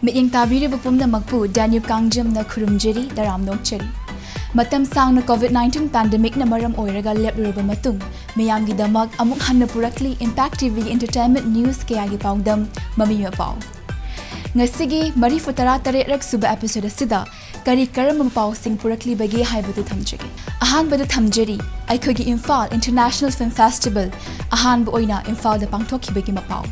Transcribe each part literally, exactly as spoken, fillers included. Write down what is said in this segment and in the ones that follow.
ꯃꯤꯠꯌꯦꯡ ꯇꯥꯕꯤꯔꯤꯕ ꯄꯨꯝꯅꯃꯛꯄꯨ ꯗꯥꯅ꯭ꯌꯨꯕ ꯀꯥꯡꯖꯝꯅ ꯈꯨꯔꯨꯝꯖꯔꯤ, ꯇꯔꯥꯝꯅ ꯑꯣꯛꯆꯔꯤ꯫ ꯃꯇꯝ ꯁꯥꯡꯅ COVID nineteen pandemicꯅ ꯃꯔꯝ ꯑꯣꯏꯔꯒ ꯂꯦꯞꯂꯨꯔꯕ ꯃꯇꯨꯡ, ꯃꯤꯌꯥꯝꯒꯤꯗꯃꯛ ꯑꯃꯨꯛ ꯍꯟꯅ ꯄꯨꯔꯛꯂꯤ Impact TVꯒꯤ entertainment news ꯀꯌꯥꯒꯤ ꯄꯥꯎꯗꯝ, ꯃꯃꯤ ꯃꯄꯥꯎ꯫ ꯉꯁꯤꯒꯤ ꯃꯔꯤꯐꯨ ꯇꯔꯥ ꯇꯔꯦꯠꯔꯛ ꯁꯨꯕ episode ꯑꯁꯤꯗ ꯀꯔꯤ ꯀꯔꯝꯕ ꯄꯥꯎꯁꯤꯡ ꯄꯨꯔꯛꯂꯤꯕꯒꯦ ꯍꯥꯏꯕꯗꯨ ꯊꯝꯖꯒꯦ꯫ ꯑꯍꯥꯟꯕꯗ ꯊꯝꯖꯔꯤ ꯑꯩꯈꯣꯏꯒꯤ ꯏꯝꯐꯥꯜ International Film Festival ꯑꯍꯥꯟꯕ ꯑꯣꯏꯅ ꯏꯝꯐꯥꯜꯗ ꯄꯥꯡꯊꯣꯛꯈꯤꯕꯒꯤ ꯃꯄꯥꯎ꯫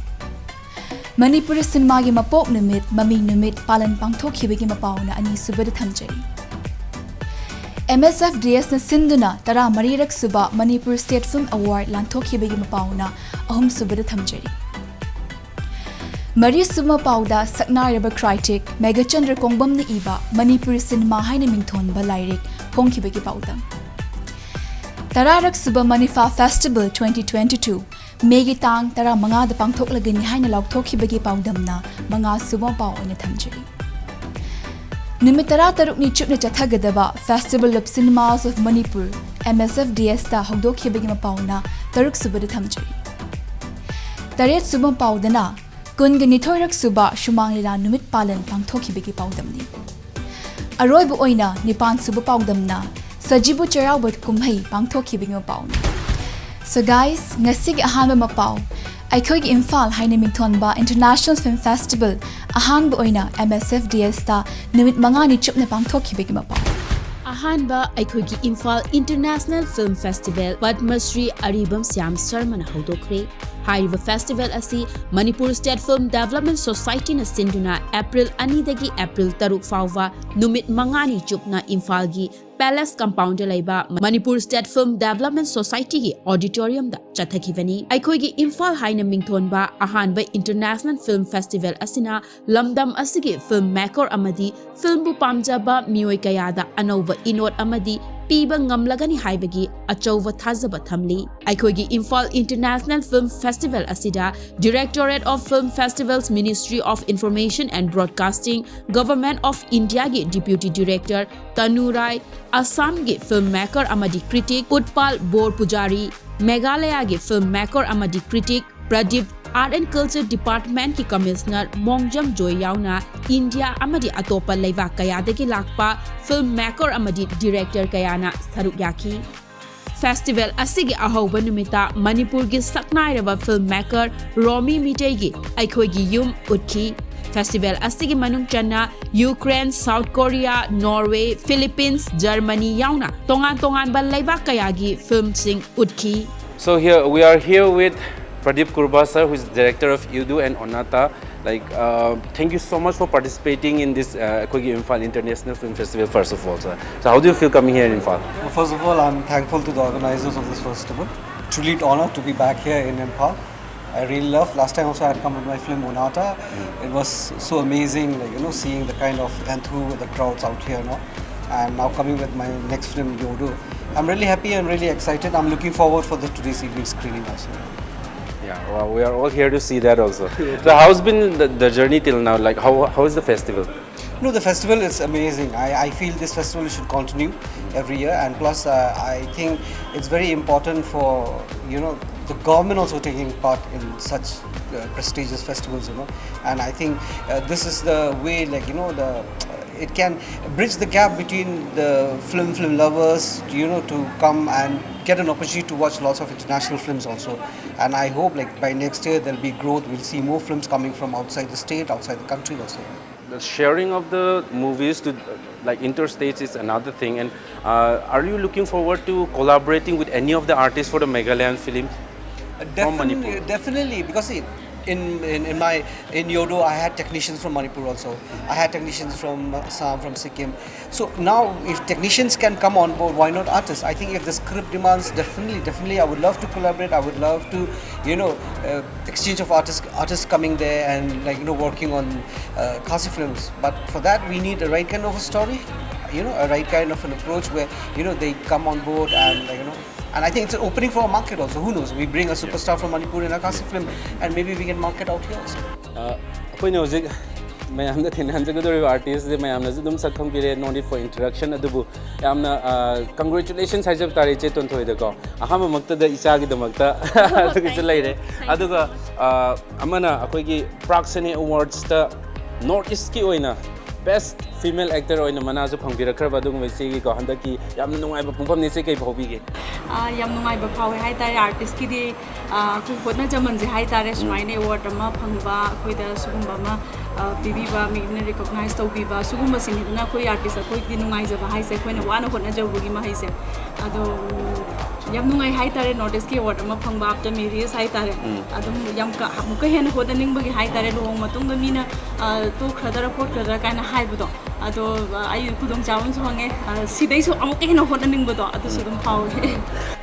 ꯃꯅꯤꯄꯨꯔꯤ ꯁꯤꯅꯦꯃꯥꯒꯤ ꯃꯄꯣꯛ ꯅꯨꯃꯤꯠ, ꯃꯃꯤ ꯅꯨꯃꯤꯠ ꯄꯥꯂꯟ ꯄꯥꯡꯊꯣꯛꯈꯤꯕꯒꯤ ꯃꯄꯥꯎꯅ ꯑꯅꯤꯁꯨꯕꯗ ꯊꯝꯖꯔꯤ꯫ MSFDSꯅ ꯁꯤꯟꯗꯨꯅ ꯇꯔꯥꯃꯔꯤꯔꯛ ꯁꯨꯕ Manipur State Film Award ꯂꯥꯟꯊꯣꯛꯈꯤꯕꯒꯤ ꯃꯄꯥꯎꯅ ꯑꯍꯨꯝꯁꯨꯕꯗ ꯊꯝꯖꯔꯤ꯫ ꯃꯔꯤꯁꯨꯕ ꯃꯄꯥꯎꯗ ꯁꯛꯅꯥꯏꯔꯕ critic ꯃꯦꯘꯆꯟꯗ꯭ꯔ ꯀꯣꯡꯕꯝꯅ ꯏꯕ ꯃꯅꯤꯄꯨꯔꯤ ꯁꯤꯅꯦꯃꯥ ꯍꯥꯏꯅ ꯃꯤꯡꯊꯣꯟꯕ ꯂꯥꯏꯔꯤꯛ ꯐꯣꯡꯈꯤꯕꯒꯤ ꯄꯥꯎꯗꯝ꯫ ꯇꯔꯥꯔꯛ ꯁꯨꯕ MANIFA Festival twenty twenty-two ꯃꯦꯒꯤ ꯇꯥꯡ ꯇꯔꯥꯃꯉꯥꯗ ꯄꯥꯡꯊꯣꯛꯂꯒꯅꯤ ꯍꯥꯏꯅ ꯂꯥꯎꯊꯣꯛꯈꯤꯕꯒꯤ ꯄꯥꯎꯗꯝꯅ ꯃꯉꯥꯁꯨꯕ ꯄꯥꯎ ꯑꯣꯏꯅ ꯊꯝꯖꯔꯤ꯫ ꯅꯨꯃꯤꯠ ꯇꯔꯥꯇꯔꯨꯛꯅꯤ ꯆꯨꯞꯅ ꯆꯠꯊꯒꯗꯕ Festival of Cinemas of Manipur, MSFDSꯇ ꯍꯧꯗꯣꯛꯈꯤꯕꯒꯤ ꯃꯄꯥꯎꯅ ꯇꯔꯨꯛꯁꯨꯕꯗ ꯊꯝꯖꯔꯤ꯫ ꯇꯔꯦꯠꯁꯨꯕ ꯄꯥꯎꯗꯅ ꯀꯨꯟꯒ ꯅꯤꯊꯣꯏꯔꯛ ꯁꯨꯕ ꯁꯨꯃꯥꯡ ꯂꯤꯂꯥ ꯅꯨꯃꯤꯠ ꯄꯥꯂꯟ ꯄꯥꯡꯊꯣꯛꯈꯤꯕꯒꯤ ꯄꯥꯎꯗꯝꯅꯤ꯫ ꯑꯔꯣꯏꯕ ꯑꯣꯏꯅ ꯅꯤꯄꯥꯟꯁꯨꯕ ꯄꯥꯎꯗꯝꯅ ꯁꯖꯤꯕꯨ ꯆꯩꯔꯥꯎꯕ ꯀꯨꯝꯍꯩ ꯄꯥꯡꯊꯣꯛꯈꯤꯕꯒꯤ ꯃꯄꯥꯎꯅꯤ꯫ So guys, ꯉꯁꯤꯒꯤ ꯑꯍꯥꯟꯕ ꯃꯄꯥꯎ, ꯑꯩꯈꯣꯏꯒꯤ ꯏꯝꯐꯥꯜ ꯍꯥꯏꯅ ꯃꯤꯡꯊꯣꯟꯕ International Film Festival ꯑꯍꯥꯟꯕ ꯑꯣꯏꯅ MSFDSꯇ ꯅꯨꯃꯤꯠ ꯃꯉꯥꯅꯤ ꯆꯨꯞꯅ ꯄꯥꯡꯊꯣꯛꯈꯤꯕꯒꯤ ꯃꯄꯥꯎ꯫ ꯑꯍꯥꯟꯕ ꯑꯩꯈꯣꯏꯒꯤ Imphal International Film Festival Padma Shri ꯑꯔꯤꯕꯝ ꯁ꯭ꯌꯥꯝ ꯁꯔꯃꯅ ꯍꯧꯗꯣꯛꯈ꯭ꯔꯦ꯫ ꯍꯥꯏꯔꯤꯕ festival ꯑꯁꯤ Manipur State Film Development Societyꯅ ꯁꯤꯟꯗꯨꯅ April ꯑꯅꯤꯗꯒꯤ April ꯇꯔꯨꯛ ꯐꯥꯎꯕ ꯅꯨꯃꯤꯠ ꯃꯉꯥꯅꯤ ꯆꯨꯞꯅ ꯏꯝꯐꯥꯜꯒꯤ Palace Compoundꯗ ꯂꯩꯕ Manipur State Film Development Societyꯒꯤ auditoriumꯗ ꯆꯠꯊꯈꯤꯕꯅꯤ꯫ ꯑꯩꯈꯣꯏꯒꯤ ꯏꯝꯐꯥꯜ ꯍꯥꯏꯅ ꯃꯤꯡꯊꯣꯟꯕ ꯑꯍꯥꯟꯕ International Film Festival ꯑꯁꯤꯅ ꯂꯝꯗꯝ ꯑꯁꯤꯒꯤ film maker ꯑꯃꯗꯤ filmꯕꯨ ꯄꯥꯝꯖꯕ ꯃꯤꯑꯣꯏ ꯀꯌꯥꯗ ꯑꯅꯧꯕ ꯏꯅꯣꯠ ꯑꯃꯗꯤ ꯄꯤꯕ ꯉꯝꯂꯒꯅꯤ ꯍꯥꯏꯕꯒꯤ ꯑꯆꯧꯕ ꯊꯥꯖꯕ ꯊꯝꯂꯤ꯫ ꯑꯩꯈꯣꯏꯒꯤ ꯏꯝꯐꯥꯜ International Film Festival ꯑꯁꯤꯗ Directorate of Film Festivals, Ministry of Information and Broadcasting, Government of Indiaꯒꯤ Deputy Director ꯇꯅꯨ ꯔꯥꯏ, ꯑꯁꯥꯝꯒꯤ film maker ꯑꯃꯗꯤ critic ꯎꯠꯄꯥꯜ ꯕꯣꯔ ꯄꯨꯖꯥꯔꯤ, ꯃꯦꯘꯥꯂꯌꯥꯒꯤ film maker ꯑꯃꯗꯤ critic Pradeep Art and Culture Departmentꯀꯤ Commissioner ꯃꯣꯡꯖꯝ ꯖꯣꯏ ꯌꯥꯎꯅ ꯏꯟꯗꯤꯌꯥ ꯑꯃꯗꯤ ꯑꯇꯣꯞꯄ ꯂꯩꯕꯥꯛ ꯀꯌꯥꯗꯒꯤ ꯂꯥꯛꯄ film maker ꯑꯃꯗꯤ director ꯀꯌꯥꯅ ꯁꯔꯨꯛ ꯌꯥꯈꯤ꯫ Festival ꯑꯁꯤꯒꯤ ꯑꯍꯧꯕ ꯅꯨꯃꯤꯠꯇ ꯃꯅꯤꯄꯨꯔꯒꯤ ꯁꯛꯅꯥꯏꯔꯕ film maker ꯔꯣꯃꯤ ꯃꯤꯇꯩꯒꯤ ꯑꯩꯈꯣꯏꯒꯤ ꯌꯨꯝ ꯎꯠꯈꯤ꯫ Festival ꯑꯁꯤꯒꯤ ꯃꯅꯨꯡ ꯆꯟꯅ Ukraine, South Korea, Norway, Philippines, Germany ꯌꯥꯎꯅ ꯇꯣꯉꯥꯟ ꯇꯣꯉꯥꯟꯕ ꯂꯩꯕꯥꯛ ꯀꯌꯥꯒꯤ filmꯁꯤꯡ ꯎꯠꯈꯤ꯫ So here we are here with Pradeep Kurba sir, who is director of Yudu and Onata. Like, uh, thank you so much for participating in this uh, ꯑꯩꯈꯣꯏꯒꯤ Imphal International Film Festival, first of all, sir. So how do you feel coming here in Imphal? Well, first of all, I'm thankful to the organizers of this festival. Truly an honor to be back here in Imphal. I really love. Last time also I had come with my film Onata. It was so amazing, like, you know, seeing the kind of enthu with the crowds out here now. And now coming with my next film, Yodo. I'm really happy and really excited. I'm looking forward for the today's evening screening also. Yeah, well, we are all here to see that also. So how's been the, the journey till now? Like, how, how is the festival? No, the festival is amazing. I, I feel this festival should continue every year, and plus, uh, I think it's very important for, you know, the government also taking part in such uh, prestigious festivals, you know. And I think uh, this is the way, like, you know, the it can bridge the gap between the film film lovers, you know, to come and get an opportunity to watch lots of international films also. And I hope, like, by next year there'll be growth. We'll see more films coming from outside the state, outside the country also. The sharing of the movies to uh, like interstates is another thing. And uh, are you looking forward to collaborating with any of the artists for the Meghalayan film? From Definitely, Manipur. Definitely, because see, in, in, in my in Yodo, I had technicians from Manipur also. I had technicians from Assam, from Sikkim. So now, if technicians can come on board, why not artists? I think if the script demands, definitely, definitely, I would love to collaborate. I would love to, you know, uh, exchange of artists, artists coming there and, like, you know, working on uh, Khasi films. But for that, we need a right kind of a story, you know, a right kind of an approach where, you know, they come on board and, like, you know, and I think it's an opening for a market also. Who knows? We bring a superstar from Manipur in a Khasi film, and maybe we can market out here also. ꯑꯩꯈꯣꯏꯅ ꯍꯧꯖꯤꯛ ꯃꯌꯥꯝꯗ ꯊꯦꯡꯅꯍꯟꯖꯒꯗꯧꯔꯤꯕ ꯑꯥꯔꯇꯤꯁꯁꯦ ꯃꯌꯥꯝꯅꯁꯨ ꯑꯗꯨꯝ ꯁꯛ ꯈꯪꯕꯤꯔꯦ, no need for introduction꯫ ꯑꯗꯨꯕꯨ ꯌꯥꯝꯅ congratulations ꯍꯥꯏꯖꯕ ꯇꯥꯔꯦ ꯏꯆꯦ ꯇꯣꯟꯊꯣꯏꯗꯀꯣ, ꯑꯍꯥꯟꯕꯃꯛꯇꯗ ꯏꯆꯥꯒꯤꯗꯃꯛꯇ꯫ ꯑꯗꯨꯒꯤꯁꯨ ꯂꯩꯔꯦ꯫ ꯑꯗꯨꯒ ꯑ, ꯑꯃꯅ ꯑꯩꯈꯣꯏꯒꯤ ꯄ꯭ꯔꯥꯛ ꯁꯦꯅꯥ ꯑꯦꯋꯥꯔꯗꯁꯇ ꯅꯣꯔꯠ ꯏꯁꯀꯤ ꯑꯣꯏꯅ ꯕꯦꯁ ꯐꯤꯃꯦꯜ ꯑꯦꯛꯇꯔ ꯑꯣꯏꯅ ꯃꯅꯥꯁꯨ ꯐꯪꯕꯤꯔꯛꯈ꯭ꯔꯕ ꯑꯗꯨꯒꯨꯝꯕ ꯏꯆꯦꯒꯤꯀꯣ ꯍꯟꯗꯛꯀꯤ ꯌꯥꯝꯅ ꯅꯨꯡꯉꯥꯏꯕ ꯄꯨꯡꯐꯝꯅꯤ꯫ ꯏꯆꯦ, ꯀꯩ ꯐꯥꯎꯕꯤꯒꯦ? ꯑꯥ, ꯌꯥꯝ ꯅꯨꯡꯉꯥꯏꯕ ꯐꯥꯎꯋꯦ ꯍꯥꯏꯇꯥꯔꯦ꯫ ꯑꯥꯔꯇꯤꯁꯀꯤꯗꯤ, ꯑꯥ, ꯑꯩꯈꯣꯏ ꯍꯣꯠꯅꯖꯃꯟꯁꯦ ꯍꯥꯏꯇꯥꯔꯦ, ꯁꯨꯃꯥꯏꯅ ꯑꯦꯋꯥꯔꯗ ꯑꯃ ꯐꯪꯕ, ꯑꯩꯈꯣꯏꯗ ꯁꯤꯒꯨꯝꯕ ꯑꯃ, ꯑꯥ, ꯄꯤꯕꯤꯕ, ꯃꯤꯅ ꯔꯤꯀꯣꯛꯅꯥꯏꯁ ꯇꯧꯕꯤꯕ, ꯁꯤꯒꯨꯝꯕꯁꯤꯅꯤꯗꯅ ꯑꯩꯈꯣꯏ ꯑꯥꯔꯇꯤꯁ ꯑꯩꯈꯣꯏꯒꯤꯗꯤ ꯅꯨꯡꯉꯥꯏꯖꯕ ꯍꯥꯏꯁꯦ, ꯑꯩꯈꯣꯏꯅ ꯋꯥꯅ ꯍꯣꯠꯅꯖꯕꯒꯤ ꯃꯍꯩꯁꯦ꯫ ꯑꯗꯣ, ꯎꯝ, ꯌꯥꯝ ꯅꯨꯡꯉꯥꯏ ꯍꯥꯏꯇꯥꯔꯦ, ꯅꯣꯔꯠ ꯏꯁꯀꯤ ꯑꯦꯋꯥꯔꯗ ꯑꯃ ꯐꯪꯕ ꯑꯥꯐꯇꯔ ꯃꯦꯔꯤꯌꯦꯖ ꯍꯥꯏꯇꯥꯔꯦ꯫ ꯑꯗꯨꯝ ꯌꯥꯝ ꯀ-, ꯑꯃꯨꯛꯀ ꯍꯦꯟꯅ ꯍꯣꯠꯅꯅꯤꯡꯕꯒꯤ ꯍꯥꯏꯇꯥꯔꯦ, ꯂꯨꯍꯣꯡ ꯃꯇꯨꯡꯗ ꯃꯤꯅ, ꯑ, ꯇꯣꯛꯈ꯭ꯔꯗꯔ ꯈꯣꯠꯈ꯭ꯔꯗꯔ ꯀꯥꯏꯅ ꯍꯥꯏꯕꯗꯣ, ꯑꯗꯣ, ꯑ, ꯑꯩ ꯈꯨꯗꯣꯡꯆꯥꯕ ꯑꯃꯁꯨ ꯐꯪꯉꯦ꯫ ꯑ, ꯁꯤꯗꯩꯁꯨ ꯑꯃꯨꯛꯀ ꯍꯦꯟꯅ ꯍꯣꯠꯅꯅꯤꯡꯕꯗꯣ ꯑꯗꯨꯁꯨ ꯑꯗꯨꯝ ꯐꯥꯎꯋꯦ꯫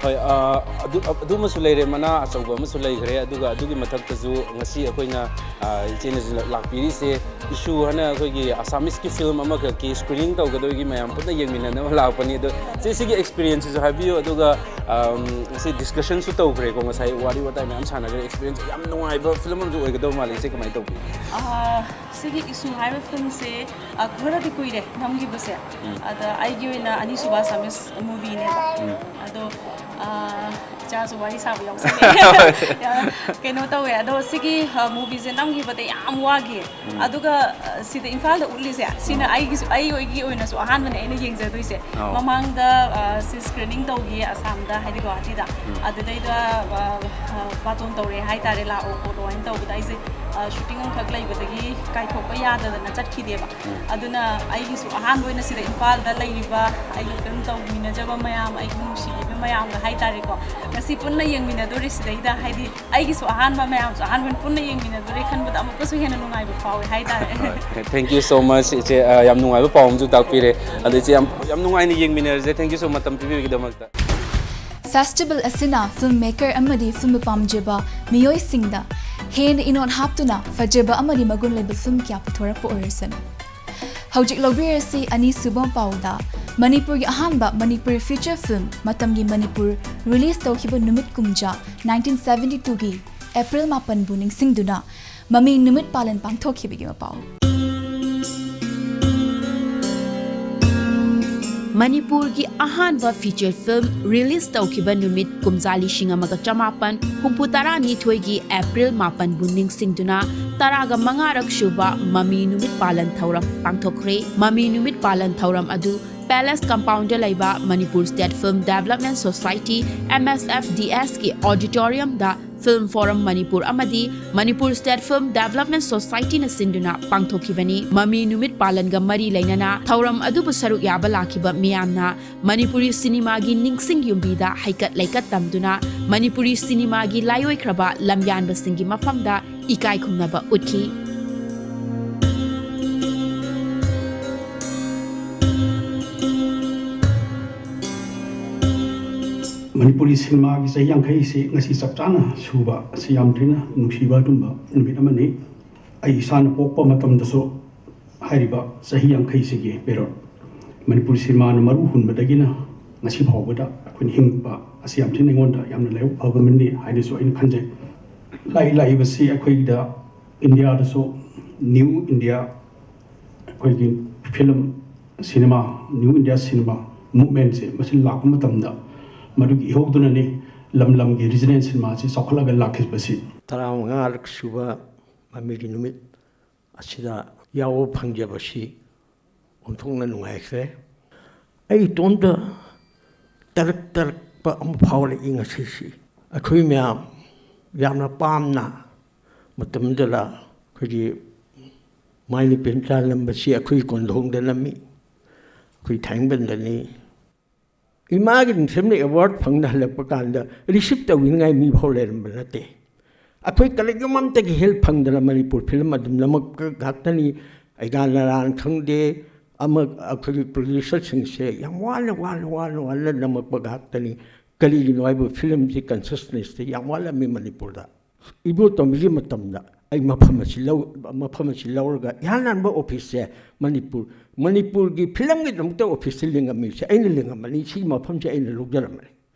ꯍꯣꯏ, ꯑ, ꯑꯗꯨ, ꯑꯗꯨꯃꯁꯨ ꯂꯩꯔꯦ, ꯃꯅꯥ ꯑꯆꯧꯕ ꯑꯃꯁꯨ ꯂꯩꯈ꯭ꯔꯦ꯫ ꯑꯗꯨꯒ ꯑꯗꯨꯒꯤ ꯃꯊꯛꯇꯁꯨ ꯉꯁꯤ ꯑꯩꯈꯣꯏꯅ, ꯑ, ꯏꯆꯦꯅꯁꯨ ꯂꯥꯛꯄꯤꯔꯤꯁꯦ, ꯏꯁꯨ ꯍꯥꯏꯅ ꯑꯩꯈꯣꯏꯒꯤ ꯑꯁꯥꯃꯤꯁꯀꯤ ꯐꯤꯂꯝ ꯑꯃꯈꯛꯀꯤ ꯁ꯭ꯀ꯭ꯔꯤꯅꯤꯡ ꯇꯧꯒꯗꯣꯏꯒꯤ ꯃꯌꯥꯝ ꯄꯨꯟꯅ ꯌꯦꯡꯃꯤꯟꯅꯅꯕ ꯂꯥꯛꯄꯅꯤ꯫ ꯑꯗꯣ ꯆꯦ, ꯁꯤꯒꯤ ꯑꯦꯛꯁꯄꯤꯔꯤꯌꯦꯟꯁꯁꯤꯁꯨ ꯍꯥꯏꯕꯤꯌꯨ, ꯑꯗꯨꯒ, ꯑꯝ, ꯉꯁꯤ ꯗꯤꯁꯀꯁꯟꯁꯨ ꯇꯧꯈ꯭ꯔꯦꯀꯣ, ꯉꯁꯥꯏ ꯋꯥꯔꯤ ꯋꯥꯇꯥꯏ ꯃꯌꯥꯝ ꯁꯥꯟꯅꯈ꯭ꯔꯦ꯫ ꯑꯦꯛꯁꯄꯤꯔꯤꯌꯦꯟꯁ ꯌꯥꯝ ꯅꯨꯡꯉꯥꯏꯕ ꯐꯤꯂꯝ ꯑꯃꯁꯨ ꯑꯣꯏꯒꯗꯧꯕ ꯃꯥꯜꯂꯦ꯫ ꯏꯆꯦ, ꯀꯃꯥꯏꯅ ꯇꯧꯕꯤ? ꯑꯥ, ꯁꯤꯒꯤ ꯏꯁꯨ ꯍꯥꯏꯕ ꯐꯤꯂꯝꯁꯦ, ꯑ, ꯈꯔꯗꯤ ꯀꯨꯏꯔꯦ ꯅꯝꯈꯤꯕꯁꯦ꯫ ꯑꯗ ꯑꯩꯒꯤ ꯑꯣꯏꯅ ꯑꯅꯤꯁꯨꯕ ꯑꯁꯥꯃꯤꯁ ꯃꯨꯚꯤꯅꯦꯕ꯫ ꯑꯗꯣ, ꯑ, ꯏꯆꯥꯁꯨ ꯋꯥꯔꯤ ꯁꯥꯕ ꯌꯥꯎꯁꯜꯂꯦ꯫ ꯀꯩꯅꯣ ꯇꯧꯋꯦ, ꯑꯗꯣ ꯁꯤꯒꯤ, ꯑ, ꯃꯨꯚꯤꯁꯦ ꯅꯝꯈꯤꯕꯗ ꯌꯥꯝ ꯋꯥꯈꯤ꯫ ꯑꯗꯨꯒ, ꯑ, ꯁꯤꯗ ꯏꯝꯐꯥꯜꯗ ꯎꯠꯂꯤꯁꯦ, ꯁꯤꯅ ꯑꯩꯒꯤꯁꯨ, ꯑꯩꯒꯤ ꯑꯣꯏꯅꯁꯨ ꯑꯍꯥꯟꯕꯅꯦ ꯑꯩꯅ ꯌꯦꯡꯖꯗꯣꯏꯁꯦ꯫ ꯑꯧ꯫ ꯃꯃꯥꯡꯗ, ꯑ, ꯁꯤ ꯁ꯭ꯀ꯭ꯔꯤꯅꯤꯡ ꯇꯧꯈꯤꯌꯦ ꯑꯁꯥꯝꯗ, ꯍꯥꯏꯗꯤ ꯒꯨꯋꯥꯍꯥꯇꯤꯗ꯫ ꯑꯗꯨꯗꯩꯗ, ꯑ, ꯑ, ꯕꯥꯇꯣꯟ ꯇꯧꯔꯛꯑꯦ ꯍꯥꯏꯇꯥꯔꯦ, "ꯂꯥꯛꯑꯣ ꯈꯣꯠꯂꯣ" ꯍꯥꯏꯅ ꯇꯧꯕꯗ ꯑꯩꯁꯦ, ꯑ, ꯁꯨꯇꯤꯡ ꯑꯃꯈꯛ ꯂꯩꯕꯗꯒꯤ ꯀꯥꯏꯊꯣꯛꯄ ꯌꯥꯗꯗꯅ ꯆꯠꯈꯤꯗꯦꯕ꯫ ꯑꯗꯨꯅ ꯑꯩꯒꯤꯁꯨ ꯑꯍꯥꯟꯕ ꯑꯣꯏꯅ ꯁꯤꯗ ꯏꯝꯐꯥꯜꯗ ꯂꯩꯔꯤꯕ ꯑꯩꯒꯤ ꯐꯤꯂꯝ ꯇꯧꯃꯤꯟꯅꯖꯕ ꯃꯌꯥꯝ, ꯑꯩꯒꯤ ꯅꯨꯡꯁꯤꯕꯤꯕ ꯃꯌꯥꯝꯒ ꯍꯥꯏꯇꯥꯔꯦꯀꯣ, ꯉꯁꯤ ꯄꯨꯟꯅ ꯌꯦꯡꯃꯤꯟꯅꯗꯣꯔꯦ ꯁꯤꯗꯩꯗ, ꯍꯥꯏꯗꯤ ꯑꯩꯒꯤꯁꯨ ꯑꯍꯥꯟꯕ, ꯃꯌꯥꯝꯁꯨ ꯑꯍꯥꯟꯕ ꯑꯣꯏꯅ ꯄꯨꯟꯅ ꯌꯦꯡꯃꯤꯟꯅꯗꯣꯔꯦ ꯈꯟꯕꯗ ꯑꯃꯨꯛꯀꯁꯨ ꯍꯦꯟꯅ ꯅꯨꯡꯉꯥꯏꯕ ꯐꯥꯎꯋꯦ ꯍꯥꯏꯇꯥꯔꯦ꯫ ꯍꯣꯏ, thank you so much, ꯏꯆꯦ꯫ ꯑ, ꯌꯥꯝ ꯅꯨꯡꯉꯥꯏꯕ ꯄꯥꯎ ꯑꯃꯁꯨ ꯇꯥꯛꯄꯤꯔꯦ꯫ ꯑꯗꯣ ꯏꯆꯦ, ꯌꯥꯝ, ꯌꯥꯝ ꯅꯨꯡꯉꯥꯏꯅ ꯌꯦꯡꯃꯤꯟꯅꯔꯁꯦ꯫ Thank you so much, ꯃꯇꯝ ꯄꯤꯕꯤꯕꯒꯤꯗꯃꯛꯇ꯫ ꯐꯦꯁꯇꯤꯚꯦꯜ ꯑꯁꯤꯅ ꯐꯤꯜꯝ ꯃꯦꯀꯔ ꯑꯃꯗꯤ ꯐꯤꯜꯝꯕꯨ ꯄꯥꯝꯖꯕ ꯃꯤꯑꯣꯏꯁꯤꯡꯗ ꯍꯦꯟꯅ ꯏꯅꯣꯠ ꯍꯥꯞꯇꯨꯅ ꯐꯖꯕ ꯑꯃꯗꯤ ꯃꯒꯨꯟ ꯂꯩꯕ ꯐꯤꯜꯝ ꯀꯌꯥ ꯄꯨꯊꯣꯔꯛꯄ ꯑꯣꯏꯔꯁꯅꯨ꯫ ꯍꯧꯖꯤꯛ ꯂꯧꯕꯤꯔꯁꯤ ꯑꯅꯤꯁꯨꯕ ꯄꯥꯎꯗ ꯃꯅꯤꯄꯨꯔꯒꯤ ꯑꯍꯥꯟꯕ ꯃꯅꯤꯄꯨꯔꯤ ꯐꯤꯆꯔ ꯐꯤꯜꯝ ꯃꯇꯝꯒꯤ ꯃꯅꯤꯄꯨꯔ ꯔꯤꯂꯤꯖ ꯇꯧꯈꯤꯕ ꯅꯨꯃꯤꯠ ꯀꯨꯝꯖꯥ nineteen seventy twoꯒꯤ ꯑꯦꯄ꯭ꯔꯤꯜ ꯃꯥꯄꯟꯕꯨ ꯅꯤꯡꯁꯤꯡꯗꯨꯅ ꯃꯃꯤ ꯅꯨꯃꯤꯠ ꯄꯥꯂꯟ ꯄꯥꯡꯊꯣꯛꯈꯤꯕꯒꯤ ꯃꯄꯥꯎ꯫ ꯃꯅꯤꯄꯨꯔꯒꯤ ꯑꯍꯥꯟꯕ feature film release ꯇꯧꯈꯤꯕ ꯅꯨꯃꯤꯠ ꯀꯨꯝꯖꯥ ꯂꯤꯁꯤꯡ ꯑꯃꯒ ꯆꯃꯥꯄꯟ ꯍꯨꯝꯐꯨ ꯇꯔꯥꯅꯤꯊꯣꯏꯒꯤ April ꯃꯥꯄꯟꯕꯨ ꯅꯤꯡꯁꯤꯡꯗꯨꯅ ꯇꯔꯥꯒ ꯃꯉꯥꯔꯛ ꯁꯨꯕ ꯃꯃꯤ ꯅꯨꯃꯤꯠ ꯄꯥꯂꯟ ꯊꯧꯔꯝ ꯄꯥꯡꯊꯣꯛꯈ꯭ꯔꯦ꯫ ꯃꯃꯤ ꯅꯨꯃꯤꯠ ꯄꯥꯂꯟ ꯊꯧꯔꯝ ꯑꯗꯨ Palace Compoundꯗ ꯂꯩꯕ Manipur State Film Development Society, M S F D Sꯒꯤ auditoriumꯗ Film Forum Manipur ꯑꯃꯗꯤ Manipur State Film Development Societyꯅ ꯁꯤꯟꯗꯨꯅ ꯄꯥꯡꯊꯣꯛꯈꯤꯕꯅꯤ꯫ ꯃꯃꯤ ꯅꯨꯃꯤꯠ ꯄꯥꯂꯟꯒ ꯃꯔꯤ ꯂꯩꯅꯅ ꯊꯧꯔꯝ ꯑꯗꯨꯕꯨ ꯁꯔꯨꯛ ꯌꯥꯕ ꯂꯥꯛꯈꯤꯕ ꯃꯤꯌꯥꯝꯅ ꯃꯅꯤꯄꯨꯔꯤ ꯁꯤꯅꯦꯃꯥꯒꯤ ꯅꯤꯡꯁꯤꯡ ꯌꯨꯝꯕꯤꯗ ꯍꯩꯀꯠ ꯂꯩꯀꯠ ꯇꯝꯗꯨꯅ ꯃꯅꯤꯄꯨꯔꯤ ꯁꯤꯅꯦꯃꯥꯒꯤ ꯂꯥꯏꯑꯣꯏꯈ꯭ꯔꯕ ꯂꯝꯌꯥꯟꯕꯁꯤꯡꯒꯤ ꯃꯐꯝꯗ ꯏꯀꯥꯏ ꯈꯨꯝꯅꯕ ꯎꯠꯈꯤ꯫ ꯃꯅꯤꯄꯨꯔꯤ ꯁꯤꯅꯦꯃꯥꯒꯤ ꯆꯍꯤ ꯌꯥꯡꯈꯩꯁꯤ ꯉꯁꯤ ꯆꯞ ꯆꯥꯅ ꯁꯨꯕ ꯑꯁꯤ ꯌꯥꯝ ꯊꯤꯅ ꯅꯨꯡꯁꯤꯕ ꯑꯗꯨꯝꯕ ꯅꯨꯃꯤꯠ ꯑꯃꯅꯤ꯫ ꯑꯩ ꯏꯁꯥꯅ ꯄꯣꯛꯄ ꯃꯇꯝꯗꯁꯨ ꯍꯥꯏꯔꯤꯕ ꯆꯍꯤ ꯌꯥꯡꯈꯩꯁꯤꯒꯤ period, ꯃꯅꯤꯄꯨꯔꯤ ꯁꯤꯅꯦꯃꯥꯅ ꯃꯔꯨ ꯍꯨꯟꯕꯗꯒꯤꯅ ꯉꯁꯤ ꯐꯥꯎꯕꯗ ꯑꯩꯈꯣꯏꯅ ꯍꯤꯡꯕ ꯑꯁꯤ ꯌꯥꯝ ꯊꯤꯅ ꯑꯩꯉꯣꯟꯗ ꯌꯥꯝꯅ ꯂꯥꯏꯕꯛ ꯐꯕ ꯑꯃꯅꯤ ꯍꯥꯏꯅꯁꯨ ꯑꯩꯅ ꯈꯟꯖꯩ꯫ ꯂꯥꯛꯏ ꯂꯥꯛꯏꯕꯁꯤ ꯑꯩꯈꯣꯏꯗ ꯏꯟꯗꯤꯌꯥꯗꯁꯨ New India, ꯑꯩꯈꯣꯏꯒꯤ film cinema, New India cinema movementꯁꯦ ꯃꯁꯤ ꯂꯥꯛꯄ ꯃꯇꯝꯗ ꯃꯗꯨꯒꯤ ꯏꯍꯧꯗꯨꯅꯅꯤ ꯂꯝ ꯂꯝꯒꯤ regional ꯁꯤꯅꯦꯃꯥꯁꯤ ꯆꯥꯎꯈꯠꯂꯒ ꯂꯥꯛꯈꯤꯕꯁꯤ꯫ ꯇꯔꯥꯃꯉꯥꯔꯛ ꯁꯨꯕ ꯃꯃꯤꯒꯤ ꯅꯨꯃꯤꯠ ꯑꯁꯤꯗ ꯌꯥꯎꯕ ꯐꯪꯖꯕꯁꯤ ꯑꯣꯟꯊꯣꯛꯅ ꯅꯨꯡꯉꯥꯏꯈ꯭ꯔꯦ꯫ ꯑꯩ ꯏꯇꯣꯝꯇ ꯇꯔꯛ ꯇꯔꯛꯄ ꯑꯃ ꯐꯥꯎꯔꯛꯏ ꯉꯁꯤꯁꯤ꯫ ꯑꯩꯈꯣꯏ ꯃꯌꯥꯝ ꯌꯥꯝꯅ ꯄꯥꯝꯅ ꯃꯇꯝꯗꯨꯗ ꯑꯩꯈꯣꯏꯒꯤ ꯃꯥꯏ ꯅꯨꯄꯤ ꯃꯆꯥ ꯅꯝꯕꯁꯤ ꯑꯩꯈꯣꯏ ꯀꯣꯟꯊꯣꯡꯗ ꯅꯝꯃꯤ, ꯑꯩꯈꯣꯏ ꯊꯥꯡꯃꯩꯕꯟꯗꯅꯤ꯫ ꯏꯃꯥꯒꯤ ꯅꯤꯡꯊꯦꯝꯅ award ꯐꯪꯅ ꯍꯜꯂꯛꯄ ꯀꯥꯟꯗ receive ꯇꯧꯕꯤꯅꯤꯡꯉꯥꯏ ꯃꯤ ꯐꯥꯎ ꯂꯩꯔꯝꯕ ꯅꯠꯇꯦ꯫ ꯑꯩꯈꯣꯏ ꯀꯔꯤꯒꯨꯝꯕ ꯑꯝꯇꯒꯤ help ꯐꯪꯗꯅ ꯃꯅꯤꯄꯨꯔ film ꯑꯗꯨꯝ ꯅꯝꯃꯛꯄ ꯉꯥꯛꯇꯅꯤ꯫ ꯑꯩꯒꯥ ꯅꯔꯥꯟ ꯈꯪꯗꯦ, ꯑꯃ ꯑꯩꯈꯣꯏꯒꯤ producerꯁꯤꯡꯁꯦ ꯌꯥꯝ ꯋꯥꯅ, ꯋꯥꯅ, ꯋꯥꯅ, ꯋꯥꯅ ꯅꯝꯃꯛꯄ ꯉꯥꯛꯇꯅꯤ꯫ ꯀꯔꯤꯒꯤꯅꯣ ꯍꯥꯏꯕ filmꯁꯤ consciousnessꯇ ꯌꯥꯝ ꯋꯥꯠꯂꯝꯃꯤ ꯃꯅꯤꯄꯨꯔꯗ꯫ ꯏꯕꯣꯇꯣꯝꯕꯤꯒꯤ ꯃꯇꯝꯗ ꯑꯩ ꯃꯐꯝ ꯑꯁꯤ ꯂꯧ-, ꯃꯐꯝ ꯑꯁꯤ ꯂꯧꯔꯒ ꯏꯍꯥꯟ ꯍꯥꯟꯕ officeꯁꯦ ꯃꯅꯤꯄꯨꯔ, ꯃꯅꯤꯄꯨꯔꯒꯤ filmꯒꯤꯗꯃꯛꯇ officeꯁꯦ ꯂꯤꯡꯉꯝꯃꯤꯁꯦ ꯑꯩꯅ ꯂꯤꯡꯉꯝꯃꯅꯤ, ꯁꯤꯒꯤ ꯃꯐꯝꯁꯦ ꯑꯩꯅ ꯂꯧꯖꯔꯝꯃꯅꯤ꯫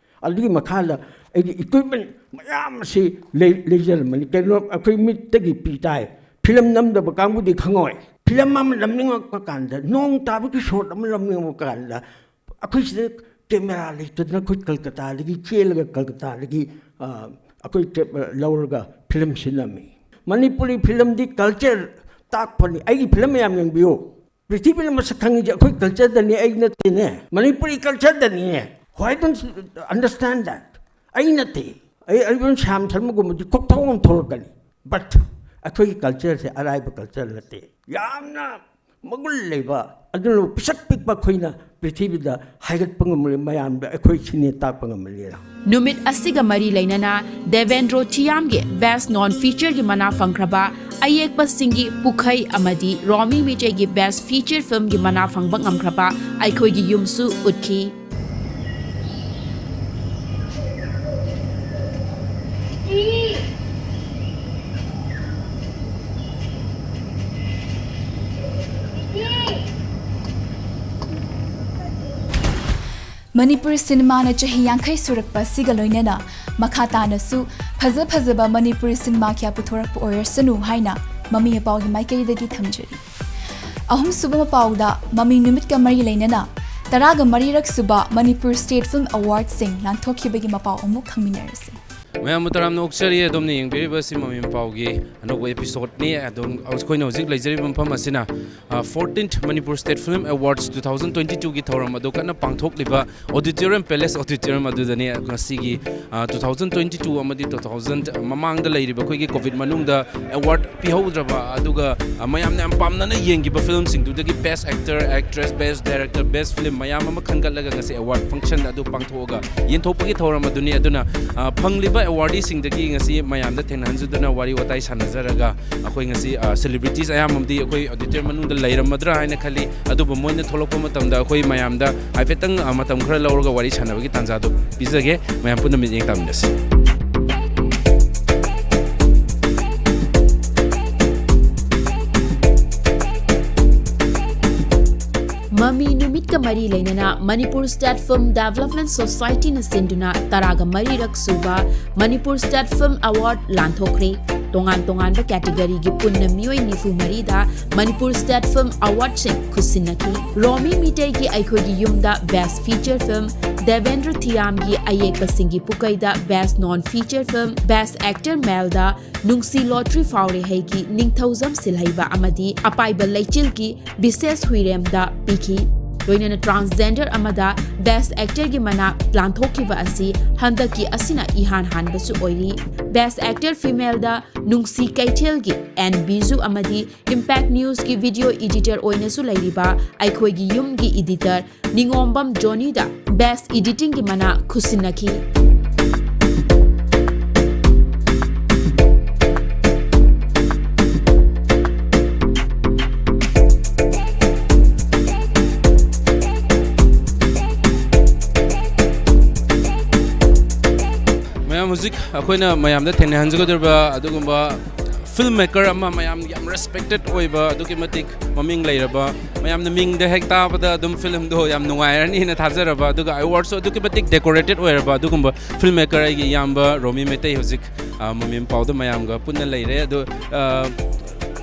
ꯑꯗꯨꯒꯤ ꯃꯈꯥꯗ ꯑꯩꯒꯤ equipment ꯃꯌꯥꯝ ꯑꯁꯤ ꯂꯩ-, ꯂꯩꯖꯔꯝꯃꯅꯤ꯫ ꯀꯩꯅꯣ ꯑꯩꯈꯣꯏ ꯃꯤꯠꯇꯒꯤ ꯄꯤ ꯇꯥꯏ, film ꯅꯝꯗꯕ ꯀꯥꯡꯕꯨꯗꯤ ꯈꯪꯉꯣꯏ꯫ Film ꯑꯃ ꯅꯝꯅꯤꯡꯉꯛꯄ ꯀꯥꯟꯗ, ꯅꯣꯡ ꯇꯥꯕꯒꯤ shot ꯑꯃ ꯅꯝꯅꯤꯡꯉꯛꯄ ꯀꯥꯟꯗ, ꯑꯩꯈꯣꯏ ꯁꯤꯗ ꯀꯦꯃꯦꯔꯥ ꯂꯩꯇꯗꯅ ꯑꯩꯈꯣꯏ ꯀꯜꯀꯇꯥꯗꯒꯤ ꯆꯦꯜꯂꯒ ꯀꯜꯀꯇꯥꯗꯒꯤ ꯑꯩꯈꯣꯏ ꯂꯧꯔꯒ ꯐꯤꯂꯝ ꯁꯤꯜꯂꯝꯃꯤ꯫ ꯃꯅꯤꯄꯨꯔꯤ ꯐꯤꯂꯝꯗꯤ ꯀꯜꯆꯔ ꯇꯥꯛꯄꯅꯤ꯫ ꯑꯩꯒꯤ ꯐꯤꯂꯝ ꯃꯌꯥꯝ ꯌꯦꯡꯕꯤꯌꯨ꯫ ꯄ꯭ꯔꯤꯊꯤꯕꯤꯅ ꯃꯁꯛ ꯈꯪꯉꯤꯁꯦ ꯑꯩꯈꯣꯏ ꯀꯜꯆꯔꯗꯅꯤ, ꯑꯩ ꯅꯠꯇꯦꯅꯦ꯫ Manipuri ꯀꯜꯆꯔꯗꯅꯤꯅꯦ꯫ Why don't you understand that? ꯑꯩ ꯅꯠꯇꯦ꯫ ꯑꯩ ꯑꯩꯕꯨ ꯁ꯭ꯌꯥꯝ ꯁꯔꯃꯒꯨꯝꯕꯗꯤ ꯀꯣꯛꯊꯣꯛ ꯑꯃ ꯊꯣꯛꯂꯛꯀꯅꯤ꯫ But ꯑꯩꯈꯣꯏꯒꯤ ꯀꯜꯆꯔꯁꯦ ꯑꯔꯥꯏꯕ ꯀꯜꯆꯔ ꯅꯠꯇꯦ꯫ ꯌꯥꯝꯅ ꯃꯒꯨꯟ ꯂꯩꯕ, ꯑꯗꯨꯅ ꯄꯤꯁꯛ ꯄꯤꯛꯄ ꯑꯩꯈꯣꯏꯅ ꯄ꯭ꯔꯤꯊꯤꯕꯤꯗ ꯍꯥꯏꯒꯠꯄ ꯉꯝꯂꯤ, ꯃꯌꯥꯝꯗ ꯑꯩꯈꯣꯏ ꯁꯤꯅꯤ ꯇꯥꯛꯄ ꯉꯝꯃꯜꯂꯤꯅ꯫ ꯅꯨꯃꯤꯠ ꯑꯁꯤꯒ ꯃꯔꯤ ꯂꯩꯅꯅ ꯗꯦꯕꯦꯟꯗ꯭ꯔꯣ ꯊꯤꯌꯥꯝꯒꯤ Best Non Featureꯒꯤ ꯃꯅꯥ ꯐꯪꯈ꯭ꯔꯕ ꯑꯌꯦꯛꯄꯁꯤꯡꯒꯤ ꯄꯨꯈꯩ ꯑꯃꯗꯤ ꯔꯣꯃꯤ ꯃꯤꯇꯩꯒꯤ Best Feature Filmꯒꯤ ꯃꯅꯥ ꯐꯪꯕ ꯉꯝꯈ꯭ꯔꯕ ꯑꯩꯈꯣꯏꯒꯤ ꯌꯨꯝꯁꯨ ꯎꯠꯈꯤ꯫ ꯃꯅꯤꯄꯨꯔꯤ ꯁꯤꯅꯦꯃꯥꯅ ꯆꯍꯤ ꯌꯥꯡꯈꯩ ꯁꯨꯔꯛꯄ ꯑꯁꯤꯒ ꯂꯣꯏꯅꯅ ꯃꯈꯥ ꯇꯥꯅꯁꯨ ꯐꯖ ꯐꯖꯕ ꯃꯅꯤꯄꯨꯔꯤ ꯁꯤꯅꯦꯃꯥ ꯀꯌꯥ ꯄꯨꯊꯣꯔꯛꯄ ꯑꯣꯏꯔꯁꯅꯨ ꯍꯥꯏꯅ ꯃꯃꯤ ꯃꯄꯥꯎꯒꯤ ꯃꯥꯏꯀꯩꯗꯒꯤ ꯊꯝꯖꯔꯤ꯫ ꯑꯍꯨꯝꯁꯨꯕ ꯃꯄꯥꯎꯗ ꯃꯃꯤ ꯅꯨꯃꯤꯠꯀ ꯃꯔꯤ ꯂꯩꯅꯅ ꯇꯔꯥꯒ ꯃꯔꯤꯔꯛ ꯁꯨꯕ ꯃꯅꯤꯄꯨꯔ State Film Awardꯁꯤꯡ ꯂꯥꯟꯊꯣꯛꯈꯤꯕꯒꯤ ꯃꯄꯥꯎ ꯑꯃꯨꯛ ꯈꯪꯃꯤꯟꯅꯔꯁꯤ꯫ ꯃꯌꯥꯝꯕꯨ ꯇꯔꯥꯝꯅ ꯑꯣꯛꯆꯔꯤ꯫ ꯑꯗꯣꯝꯅ ꯌꯦꯡꯕꯤꯔꯤꯕ ꯑꯁꯤ ꯃꯃꯤ ꯃꯄꯥꯎꯒꯤ ꯑꯅꯧꯕ episodeꯅꯤ꯫ ꯑꯗꯨꯝ ꯑꯩꯈꯣꯏꯅ ꯍꯧꯖꯤꯛ ꯂꯩꯖꯔꯤꯕ ꯃꯐꯝ ꯑꯁꯤꯅ fourteenth Manipur State Film Awards two thousand twenty twoꯒꯤ ꯊꯧꯔꯝ ꯑꯗꯨ ꯀꯟꯅ ꯄꯥꯡꯊꯣꯛꯂꯤꯕ Auditorium Palace Auditorium ꯑꯗꯨꯗꯅꯤ꯫ ꯉꯁꯤꯒꯤ two thousand twenty two ꯑꯃꯗꯤ two thousand ꯃꯃꯥꯡꯗ ꯂꯩꯔꯤꯕ ꯑꯩꯈꯣꯏꯒꯤ COVID ꯃꯅꯨꯡꯗ award ꯄꯤꯍꯧꯗ꯭ꯔꯕ ꯑꯗꯨꯒ ꯃꯌꯥꯝꯅ ꯌꯥꯝ ꯄꯥꯝꯅꯅ ꯌꯦꯡꯈꯤꯕ filmꯁꯤꯡꯗꯨꯗꯒꯤ Best Actor, Actress, Best Director, Best Film ꯃꯌꯥꯝ ꯑꯃ ꯈꯟꯒꯠꯂꯒ ꯉꯁꯤ award function ꯑꯗꯨ ꯄꯥꯡꯊꯣꯛꯑꯒ ꯌꯦꯟꯊꯣꯛꯄꯒꯤ ꯊꯧꯔꯝ ꯑꯗꯨꯅꯤ꯫ ꯑꯗꯨꯅ ꯐꯪꯂꯤꯕ awardee ꯁꯤꯡꯗꯒꯤ ꯉꯁꯤ ꯃꯌꯥꯝꯗ ꯊꯦꯡꯅꯍꯟꯖꯗꯨꯅ ꯋꯥꯔꯤ ꯋꯥꯇꯥꯏ ꯁꯥꯟꯅꯖꯔꯒ ꯑꯩꯈꯣꯏ ꯉꯁꯤ celebrities ꯑꯌꯥꯝꯕ ꯑꯃꯗꯤ ꯑꯩꯈꯣꯏ auditorium ꯃꯅꯨꯡꯗ ꯂꯩꯔꯝꯃꯗ꯭ꯔꯥ ꯍꯥꯏꯅ ꯈꯜꯂꯤ꯫ ꯑꯗꯨꯕꯨ ꯃꯣꯏꯅ ꯊꯣꯛꯂꯛꯄ ꯃꯇꯝꯗ ꯑꯩꯈꯣꯏ ꯃꯌꯥꯝꯗ ꯍꯥꯏꯐꯦꯠꯇꯪ ꯃꯇꯝ ꯈꯔ ꯂꯧꯔꯒ ꯋꯥꯔꯤ ꯁꯥꯟꯅꯕꯒꯤ ꯇꯥꯟꯖꯥꯗꯨ ꯄꯤꯖꯒꯦ꯫ ꯃꯌꯥꯝ ꯄꯨꯟꯅ ꯃꯤꯠꯌꯦꯡ ꯇꯥꯃꯤꯟꯅꯁꯤ꯫ ꯃꯃꯤ ꯅꯨꯃꯤꯠꯀ ꯃꯔꯤ ꯂꯩꯅꯅ Manipur State Film Development Societyꯅ ꯁꯤꯟꯗꯨꯅ ꯇꯔꯥꯒ ꯃꯔꯤꯔꯛ ꯁꯨꯕ Manipur State Film Award ꯂꯥꯟꯊꯣꯛꯈ꯭ꯔꯦ꯫ ꯇꯣꯉꯥꯟ ꯇꯣꯉꯥꯟꯕ categoryꯒꯤ ꯄꯨꯟꯅ ꯃꯤꯑꯣꯏ ꯅꯤꯐꯨ ꯃꯔꯤꯗ ꯃꯅꯤꯄꯨꯔ State Film Awardꯁꯤꯡ ꯈꯨꯠꯁꯤꯟꯅꯈꯤ꯫ ꯔꯣꯃꯤ ꯃꯤꯇꯩꯒꯤ ꯑꯩꯈꯣꯏꯒꯤ ꯌꯨꯝꯗ Best Feature Film, Debendra ꯊꯤꯌꯥꯝꯒꯤ ꯑꯌꯦꯛꯄꯁꯤꯡꯒꯤ ꯄꯨꯀꯩꯗ Best Non Feature Film, Best Actor Maleꯗ ꯅꯨꯡꯁꯤ ꯂꯣꯇ꯭ꯔꯤ ꯐꯥꯎꯔꯦ ꯍꯩꯒꯤ ꯅꯤꯡꯊꯧꯖꯝ ꯁꯤꯜꯍꯩꯕ ꯑꯃꯗꯤ ꯑꯄꯥꯏꯕ ꯂꯩꯆꯤꯜꯒꯤ ꯕꯤꯁꯦꯁ ꯍꯨꯏꯔꯦꯝꯗ ꯄꯤꯈꯤ꯫ ꯂꯣꯏꯅꯅ transgender ꯑꯃꯗ Best Actorꯒꯤ ꯃꯅꯥ ꯂꯥꯟꯊꯣꯛꯈꯤꯕ ꯑꯁꯤ ꯍꯟꯗꯛꯀꯤ ꯑꯁꯤꯅ ꯏꯍꯥꯟ ꯍꯥꯟꯕꯁꯨ ꯑꯣꯏꯔꯤ꯫ Best Actor Femaleꯗ ꯅꯨꯡꯁꯤ ꯀꯩꯊꯦꯜꯒꯤ ꯑꯦꯟ ꯕꯤꯖꯨ ꯑꯃꯗꯤ Impact Newsꯀꯤ video editor ꯑꯣꯏꯅꯁꯨ ꯂꯩꯔꯤꯕ ꯑꯩꯈꯣꯏꯒꯤ ꯌꯨꯝꯒꯤ editor ꯅꯤꯉꯣꯝꯕꯝ ꯖꯣꯅꯤꯗ Best Editingꯒꯤ ꯃꯅꯥ ꯈꯨꯠꯁꯤꯟꯅꯈꯤ꯫ ꯃꯌꯥꯝ, ꯍꯧꯖꯤꯛ ꯑꯩꯈꯣꯏꯅ ꯃꯌꯥꯝꯗ ꯊꯦꯡꯅꯍꯟꯖꯒꯗꯧꯔꯤꯕ ꯑꯗꯨꯒꯨꯝꯕ film maker ꯑꯃ, ꯃꯌꯥꯝ ꯌꯥꯝ respected ꯑꯣꯏꯕ, ꯑꯗꯨꯛꯀꯤ ꯃꯇꯤꯛ ꯃꯃꯤꯡ ꯂꯩꯔꯕ, ꯃꯌꯥꯝꯅ ꯃꯤꯡꯗ ꯍꯦꯛ ꯇꯥꯕꯗ ꯑꯗꯨꯝ filmꯗꯣ ꯌꯥꯝ ꯅꯨꯡꯉꯥꯏꯔꯅꯤꯅ ꯊꯥꯖꯔꯕ, ꯑꯗꯨꯒ awardꯁꯨ ꯑꯗꯨꯛꯀꯤ ꯃꯇꯤꯛ decorated ꯑꯣꯏꯔꯕ ꯑꯗꯨꯒꯨꯝꯕ film maker ꯑꯩꯒꯤ ꯏꯌꯥꯝꯕ ꯔꯣꯃꯤ ꯃꯩꯇꯩ ꯍꯧꯖꯤꯛ, ꯑ, ꯃꯃꯤꯝ ꯄꯥꯎꯗ ꯃꯌꯥꯝꯒ ꯄꯨꯟꯅ ꯂꯩꯔꯦ꯫ ꯑꯗꯣ, ꯑ,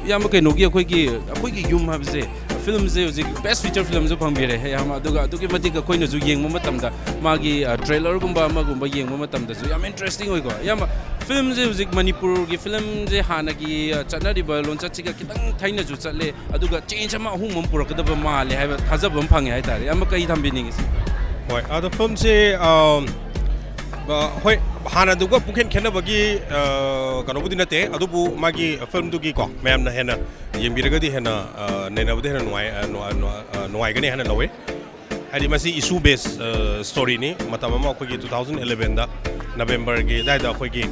ꯏꯌꯥꯝꯕ, ꯀꯩꯅꯣꯒꯤ ꯑꯩꯈꯣꯏꯒꯤ, ꯑꯩꯈꯣꯏꯒꯤ ꯌꯨꯝ ꯍꯥꯏꯕꯁꯦ, filmꯁꯦ ꯍꯧꯖꯤꯛ Best Feature Filmꯁꯨ ꯐꯪꯕꯤꯔꯦ, ꯏꯌꯥꯝꯕ꯫ ꯑꯗꯨꯒ ꯑꯗꯨꯛꯀꯤ ꯃꯇꯤꯛ ꯑꯩꯈꯣꯏꯅꯁꯨ ꯌꯦꯡꯕ ꯃꯇꯝꯗ, ꯃꯥꯒꯤ, ꯑ, trailerꯒꯨꯝꯕ ꯑꯃꯒꯨꯝꯕ ꯌꯦꯡꯕ ꯃꯇꯝꯗꯁꯨ ꯌꯥꯝ interesting ꯑꯣꯏꯀꯣ꯫ ꯏꯌꯥꯝꯕ, filmꯁꯦ ꯍꯧꯖꯤꯛ ꯃꯅꯤꯄꯨꯔꯒꯤ filmꯁꯦ ꯍꯥꯟꯅꯒꯤ, ꯑ, ꯆꯠꯅꯔꯤꯕ ꯂꯣꯟꯆꯠꯁꯤꯒ ꯈꯤꯇꯪ ꯊꯩꯅꯁꯨ ꯆꯠꯂꯦ, ꯑꯗꯨꯒ change ꯑꯃ, ꯑꯍꯣꯡꯕ ꯑꯃ ꯄꯨꯔꯛꯀꯗꯕ ꯃꯥꯜꯂꯦ ꯍꯥꯏꯕ ꯊꯥꯖꯕ ꯑꯃ ꯐꯪꯉꯦ ꯍꯥꯏꯇꯥꯔꯦ꯫ ꯏꯌꯥꯝꯕ, ꯀꯔꯤ ꯊꯝꯕꯤꯅꯤꯡꯉꯤ ꯁꯤ? ꯍꯣꯏ, ꯑꯗꯣ filmꯁꯦ, ꯑ, ꯑ, ꯍꯣꯏ, ꯍꯥꯟꯅꯗꯨꯒ ꯄꯨꯡꯈꯦꯟ ꯈꯦꯠꯅꯕꯒꯤ, ꯑ, ꯀꯩꯅꯣꯕꯨꯗꯤ ꯅꯠꯇꯦ, ꯑꯗꯨꯕꯨ ꯃꯥꯒꯤ filmꯗꯨꯒꯤꯀꯣ, ꯃꯌꯥꯝꯅ ꯍꯦꯟꯅ ꯌꯦꯡꯕꯤꯔꯒꯗꯤ ꯍꯦꯟꯅ, ꯑ, ꯅꯩꯅꯕꯗ ꯍꯦꯟꯅ ꯅꯨꯡꯉꯥꯏ-, ꯑ, ꯅꯨꯡꯉꯥꯏ-, ꯑ, ꯅꯨꯡꯉꯥꯏꯒꯅꯤ ꯍꯥꯏꯅ ꯂꯧꯋꯤ꯫ ꯍꯥꯏꯗꯤ, ꯃꯁꯤ issue base, ꯑ, storyꯅꯤ꯫ ꯃꯇꯝ ꯑꯃ ꯑꯩꯈꯣꯏꯒꯤ two thousand elevenꯗ Novemberꯒꯤ ꯑꯗꯨꯋꯥꯏꯗ ꯑꯩꯈꯣꯏꯒꯤ,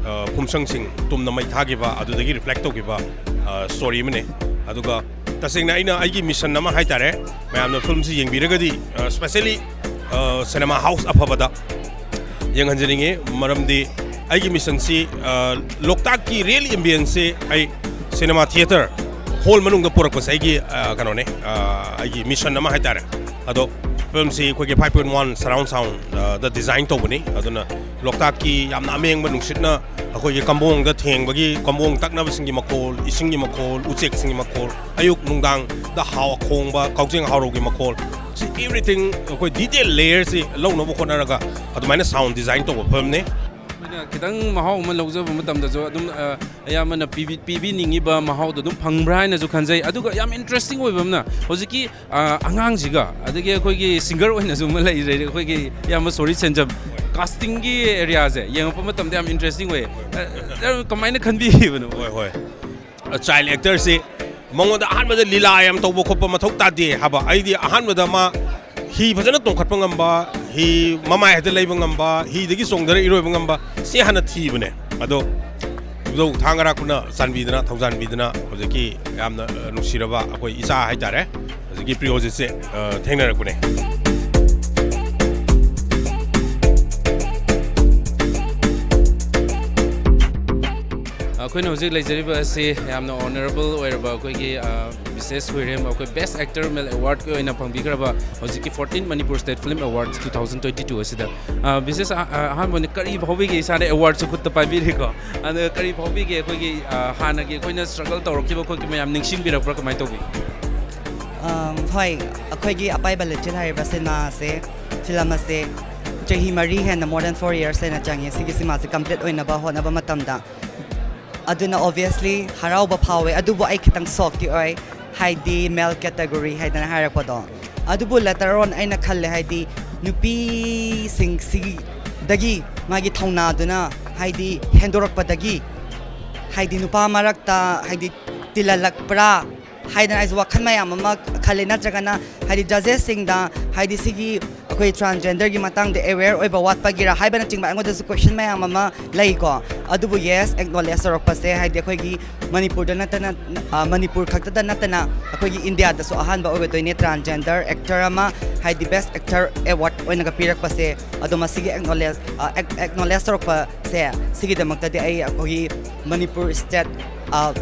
ꯑ, ꯐꯨꯝꯁꯪꯁꯤꯡ ꯇꯨꯝꯅ ꯃꯩ ꯊꯥꯈꯤꯕ, ꯑꯗꯨꯗꯒꯤ reflect ꯇꯧꯈꯤꯕ, ꯑ, story ꯑꯃꯅꯤ꯫ ꯑꯗꯨꯒ ꯇꯁꯦꯡꯅ ꯑꯩꯅ ꯑꯩꯒꯤ mission ꯑꯃ ꯍꯥꯏꯇꯥꯔꯦ, ꯃꯌꯥꯝꯅ filmꯁꯤ ꯌꯦꯡꯕꯤꯔꯒꯗꯤ, ꯑ, specially, ꯑ, cinema house ꯑꯐꯕꯗ ꯌꯦꯡꯍꯟꯖꯅꯤꯡꯉꯤ꯫ ꯃꯔꯝꯗꯤ ꯑꯩꯒꯤ missionꯁꯤ, ꯑ, ꯂꯣꯛꯇꯥꯛꯀꯤ real ambienceꯁꯤ ꯑꯩ cinema theatre hall ꯃꯅꯨꯡꯗ ꯄꯨꯔꯛꯄꯁꯦ ꯑꯩꯒꯤ, ꯑ, ꯀꯩꯅꯣꯅꯦ, ꯑ, ꯑꯩꯒꯤ mission ꯑꯃ ꯍꯥꯏꯇꯥꯔꯦ꯫ ꯑꯗꯣ ꯐꯤꯂꯝꯁꯤ ꯑꯩꯈꯣꯏꯒꯤ five point one surround sound ꯗ ꯗꯤꯖꯥꯏꯟ ꯇꯧꯕꯅꯤ꯫ ꯑꯗꯨꯅ ꯂꯣꯛꯇꯥꯛꯀꯤ ꯌꯥꯝꯅ ꯑꯃꯦꯡꯕ ꯅꯨꯡꯁꯤꯠꯅ ꯑꯩꯈꯣꯏꯒꯤ ꯀꯝꯕꯣꯡꯗ ꯊꯦꯡꯕꯒꯤ, ꯀꯝꯕꯣꯡ ꯇꯛꯅꯕꯁꯤꯡꯒꯤ ꯃꯈꯣꯜ, ꯏꯁꯤꯡꯒꯤ ꯃꯈꯣꯜ, ꯎꯆꯦꯛꯁꯤꯡꯒꯤ ꯃꯈꯣꯜ, ꯑꯌꯨꯛ ꯅꯨꯡꯗꯥꯡꯗ ꯍꯥꯎ ꯈꯣꯡꯕ ꯀꯥꯎꯖꯦꯡ ꯍꯥꯎꯔꯧꯒꯤ ꯃꯈꯣꯜ, ꯁꯤ everything ꯑꯩꯈꯣꯏ ꯗꯤꯇꯦꯜ ꯂꯦꯌꯔꯁꯤ ꯂꯧꯅꯕ ꯍꯣꯠꯅꯔꯒ ꯑꯗꯨꯃꯥꯏꯅ ꯁꯥꯎꯟ ꯗꯤꯖꯥꯏꯟ ꯇꯧꯕ ꯐꯤꯂꯝꯅꯤ꯫ ꯑꯩꯈꯣꯏꯅ ꯈꯤꯇꯪ ꯃꯍꯥꯎ ꯑꯃ ꯂꯧꯖꯕ ꯃꯇꯝꯗꯁꯨ ꯑꯗꯨꯝ, ꯑ, ꯑꯌꯥꯝꯕꯅ ꯄꯤꯕꯤ-, ꯄꯤꯕꯤꯅꯤꯡꯉꯤꯕ ꯃꯍꯥꯎꯗꯣ ꯑꯗꯨꯝ ꯐꯪꯕ꯭ꯔꯥ ꯍꯥꯏꯅꯁꯨ ꯈꯟꯖꯩ꯫ ꯑꯗꯨꯒ ꯌꯥꯝ ꯏꯟꯇꯔꯦꯁꯇꯤꯡ ꯑꯣꯏꯕ ꯑꯃꯅ, ꯍꯧꯖꯤꯛꯀꯤ, ꯑ, ꯑꯉꯥꯡꯁꯤꯒ ꯑꯗꯒꯤ ꯑꯩꯈꯣꯏꯒꯤ ꯁꯤꯡꯒꯔ ꯑꯣꯏꯅꯁꯨ ꯑꯃ ꯂꯩꯔꯦ, ꯑꯩꯈꯣꯏꯒꯤ ꯏꯌꯥꯝꯕ ꯁꯣꯔꯤ ꯁꯦꯟꯖꯝ꯫ ꯀꯥꯁꯇꯤꯡꯒꯤ ꯑꯦꯔꯤꯌꯥꯁꯦ ꯌꯦꯡꯉꯛꯄ ꯃꯇꯝꯗ ꯌꯥꯝ ꯏꯟꯇꯔꯦꯁꯇꯤꯡ ꯑꯣꯏꯌꯦ꯫ ꯑ, ꯑ, ꯀꯃꯥꯏꯅ ꯈꯟꯕꯤꯈꯤꯕꯅꯣ? ꯍꯣꯏ, ꯍꯣꯏ꯫ ꯆꯥꯏꯜ ꯑꯦꯛꯇꯔꯁꯤ ꯃꯉꯣꯟꯗ ꯑꯍꯥꯟꯕꯗ ꯂꯤꯂꯥ ꯌꯥꯝ ꯇꯧꯕ ꯈꯣꯠꯄ ꯃꯊꯧ ꯇꯥꯗꯦ ꯍꯥꯏꯕ꯫ ꯑꯩꯗꯤ ꯑꯍꯥꯟꯕꯗ ꯃꯥ ꯍꯤ ꯐꯖꯅ ꯇꯣꯡꯈꯠꯄ ꯉꯝꯕ, ꯍꯤ ꯃꯃꯥꯏ ꯍꯦꯛꯇ ꯂꯩꯕ ꯉꯝꯕ, ꯍꯤꯗꯒꯤ ꯆꯣꯡꯊꯔ ꯏꯔꯣꯏꯕ ꯉꯝꯕ, ꯁꯤ ꯍꯥꯟꯅ ꯊꯤꯕꯅꯦ꯫ ꯑꯗꯣ ꯏꯕꯨꯙꯧ ꯊꯥꯡꯒꯔꯥꯛꯄꯅ ꯆꯥꯟꯕꯤꯗꯅ, ꯊꯧꯖꯥꯟꯕꯤꯗꯅ ꯍꯧꯖꯤꯛꯀꯤ ꯌꯥꯝꯅ, ꯑ, ꯅꯨꯡꯁꯤꯔꯕ ꯑꯩꯈꯣꯏ ꯏꯆꯥ ꯍꯥꯏꯇꯥꯔꯦ, ꯍꯧꯖꯤꯛꯀꯤ ꯄ꯭ꯔꯤꯌꯣꯖꯤꯠꯁꯦ, ꯑ, ꯊꯦꯡꯅꯔꯛꯄꯅꯦ꯫ ꯑꯩꯈꯣꯏꯅ ꯍꯧꯖꯤꯛ ꯂꯩꯖꯔꯤꯕ ꯑꯁꯤ ꯌꯥꯝꯅ ꯑꯣꯅꯔꯦꯕꯜ ꯑꯣꯏꯔꯕ ꯑꯩꯈꯣꯏꯒꯤ, ꯑ, ꯃꯤꯁꯦꯁ ꯍꯨꯏꯔꯦꯝ ꯑꯩꯈꯣꯏ Best Actor Male Award ꯀꯤ ꯑꯣꯏꯅ ꯐꯪꯕꯤꯈ꯭ꯔꯕ ꯍꯧꯖꯤꯛꯀꯤ fourteen Manipur State Film Awards two thousand twenty two ꯑꯁꯤꯗ꯫ ꯑ, ꯃꯤꯁꯦꯁ, ꯑ-, ꯑ-, ꯑꯍꯥꯟꯕ ꯑꯣꯏꯅ ꯀꯔꯤ ꯐꯥꯎꯕꯤꯒꯦ ꯏꯁꯥꯅ ꯑꯦꯋꯥꯔꯗꯁꯨ ꯈꯨꯠꯇ ꯄꯥꯏꯕꯤꯔꯤꯀꯣ? ꯑꯗ ꯀꯔꯤ ꯐꯥꯎꯕꯤꯒꯦ ꯑꯩꯈꯣꯏꯒꯤ, ꯑ, ꯍꯥꯟꯅꯒꯤ ꯑꯩꯈꯣꯏꯅ ꯁ꯭ꯇ꯭ꯔꯒꯜ ꯇꯧꯔꯛꯈꯤꯕ ꯈꯣꯠꯈꯤꯕ ꯃꯌꯥꯝ ꯅꯤꯡꯁꯤꯡꯕꯤꯔꯛꯄ꯭ꯔꯥ, ꯀꯃꯥꯏꯅ ꯇꯧꯕꯤ? ꯑꯝ, ꯍꯣꯏ, ꯑꯩꯈꯣꯏꯒꯤ ꯑꯄꯥꯏꯕ ꯂꯩꯆꯤꯜ ꯍꯥꯏꯔꯤꯕ ꯁꯤꯅꯦꯃꯥ ꯑꯁꯦ, ꯐꯤꯂꯝ ꯑꯁꯦ ꯆꯍꯤ ꯃꯔꯤ ꯍꯦꯟꯅ, more than four years ꯍꯦꯟꯅ ꯆꯪꯉꯦ ꯁꯤꯒꯤ ꯁꯤꯅꯦꯃꯥꯁꯦ ꯀꯝꯄ꯭ꯂꯤꯠ ꯑꯣꯏꯅꯕ ꯍꯣꯠꯅꯕ ꯃꯇꯝꯗ꯫ ꯑꯗꯨꯅ obviously ꯍꯔꯥꯎꯕ ꯐꯥꯎꯋꯦ, ꯑꯗꯨꯕꯨ ꯑꯩ ꯈꯤꯇꯪ ꯁꯣꯛꯇꯤ ꯑꯣꯏ, ꯍꯥꯏꯗꯤ male category ꯍꯥꯏꯗꯅ ꯍꯥꯏꯔꯛꯄꯗꯣ꯫ ꯑꯗꯨꯕꯨ later on ꯑꯩꯅ ꯈꯜꯂꯦ, ꯍꯥꯏꯗꯤ ꯅꯨꯄꯤꯁꯤꯡꯁꯤꯗꯒꯤ ꯃꯥꯒꯤ ꯊꯧꯅꯥꯗꯨꯅ ꯍꯥꯏꯗꯤ ꯍꯦꯟꯗꯣꯔꯛꯄꯗꯒꯤ, ꯍꯥꯏꯗꯤ ꯅꯨꯄꯥ ꯃꯔꯛꯇ ꯍꯥꯏꯗꯤ ꯇꯤꯜꯍꯜꯂꯛꯄ꯭ꯔꯥ ꯍꯥꯏꯗꯅ ꯑꯩꯁꯨ ꯋꯥꯈꯜ ꯃꯌꯥꯝ ꯑꯃ ꯈꯜꯂꯦ꯫ ꯅꯠꯇ꯭ꯔꯒꯅ ꯍꯥꯏꯗꯤ ꯖꯖꯦꯁꯁꯤꯡꯗ ꯍꯥꯏꯗꯤ ꯁꯤꯒꯤ ꯑꯩꯈꯣꯏ transgenderꯒꯤ ꯃꯇꯥꯡꯗ aware ꯑꯣꯏꯕ ꯋꯥꯠꯄꯒꯤꯔꯥ ꯍꯥꯏꯕꯅꯆꯤꯡꯕ ꯑꯩꯉꯣꯟꯗꯁꯨ question ꯃꯌꯥꯝ ꯑꯃ ꯂꯩꯀꯣ꯫ ꯑꯗꯨꯕꯨ yes, acknowledge ꯇꯧꯔꯛꯄꯁꯦ ꯍꯥꯏꯗꯤ ꯑꯩꯈꯣꯏꯒꯤ ꯃꯅꯤꯄꯨꯔꯗ ꯅꯠꯇꯅ, ꯑ, ꯃꯅꯤꯄꯨꯔ ꯈꯛꯇꯗ ꯅꯠꯇꯅ ꯑꯩꯈꯣꯏꯒꯤ ꯏꯟꯗꯤꯌꯥꯗꯁꯨ ꯑꯍꯥꯟꯕ ꯑꯣꯏꯒꯗꯣꯏꯅꯦ transgender actor ꯑꯃ ꯍꯥꯏꯗꯤ Best Actor Award ꯑꯣꯏꯅꯒ ꯄꯤꯔꯛꯄꯁꯦ꯫ ꯑꯗꯣ ꯃꯁꯤꯒꯤ acknowledge, ꯑ, ac-, acknowledge ꯇꯧꯔꯛꯄꯁꯦ ꯁꯤꯒꯤꯗꯃꯛꯇꯗꯤ ꯑꯩ ꯑꯩꯈꯣꯏꯒꯤ ꯃꯅꯤꯄꯨꯔ state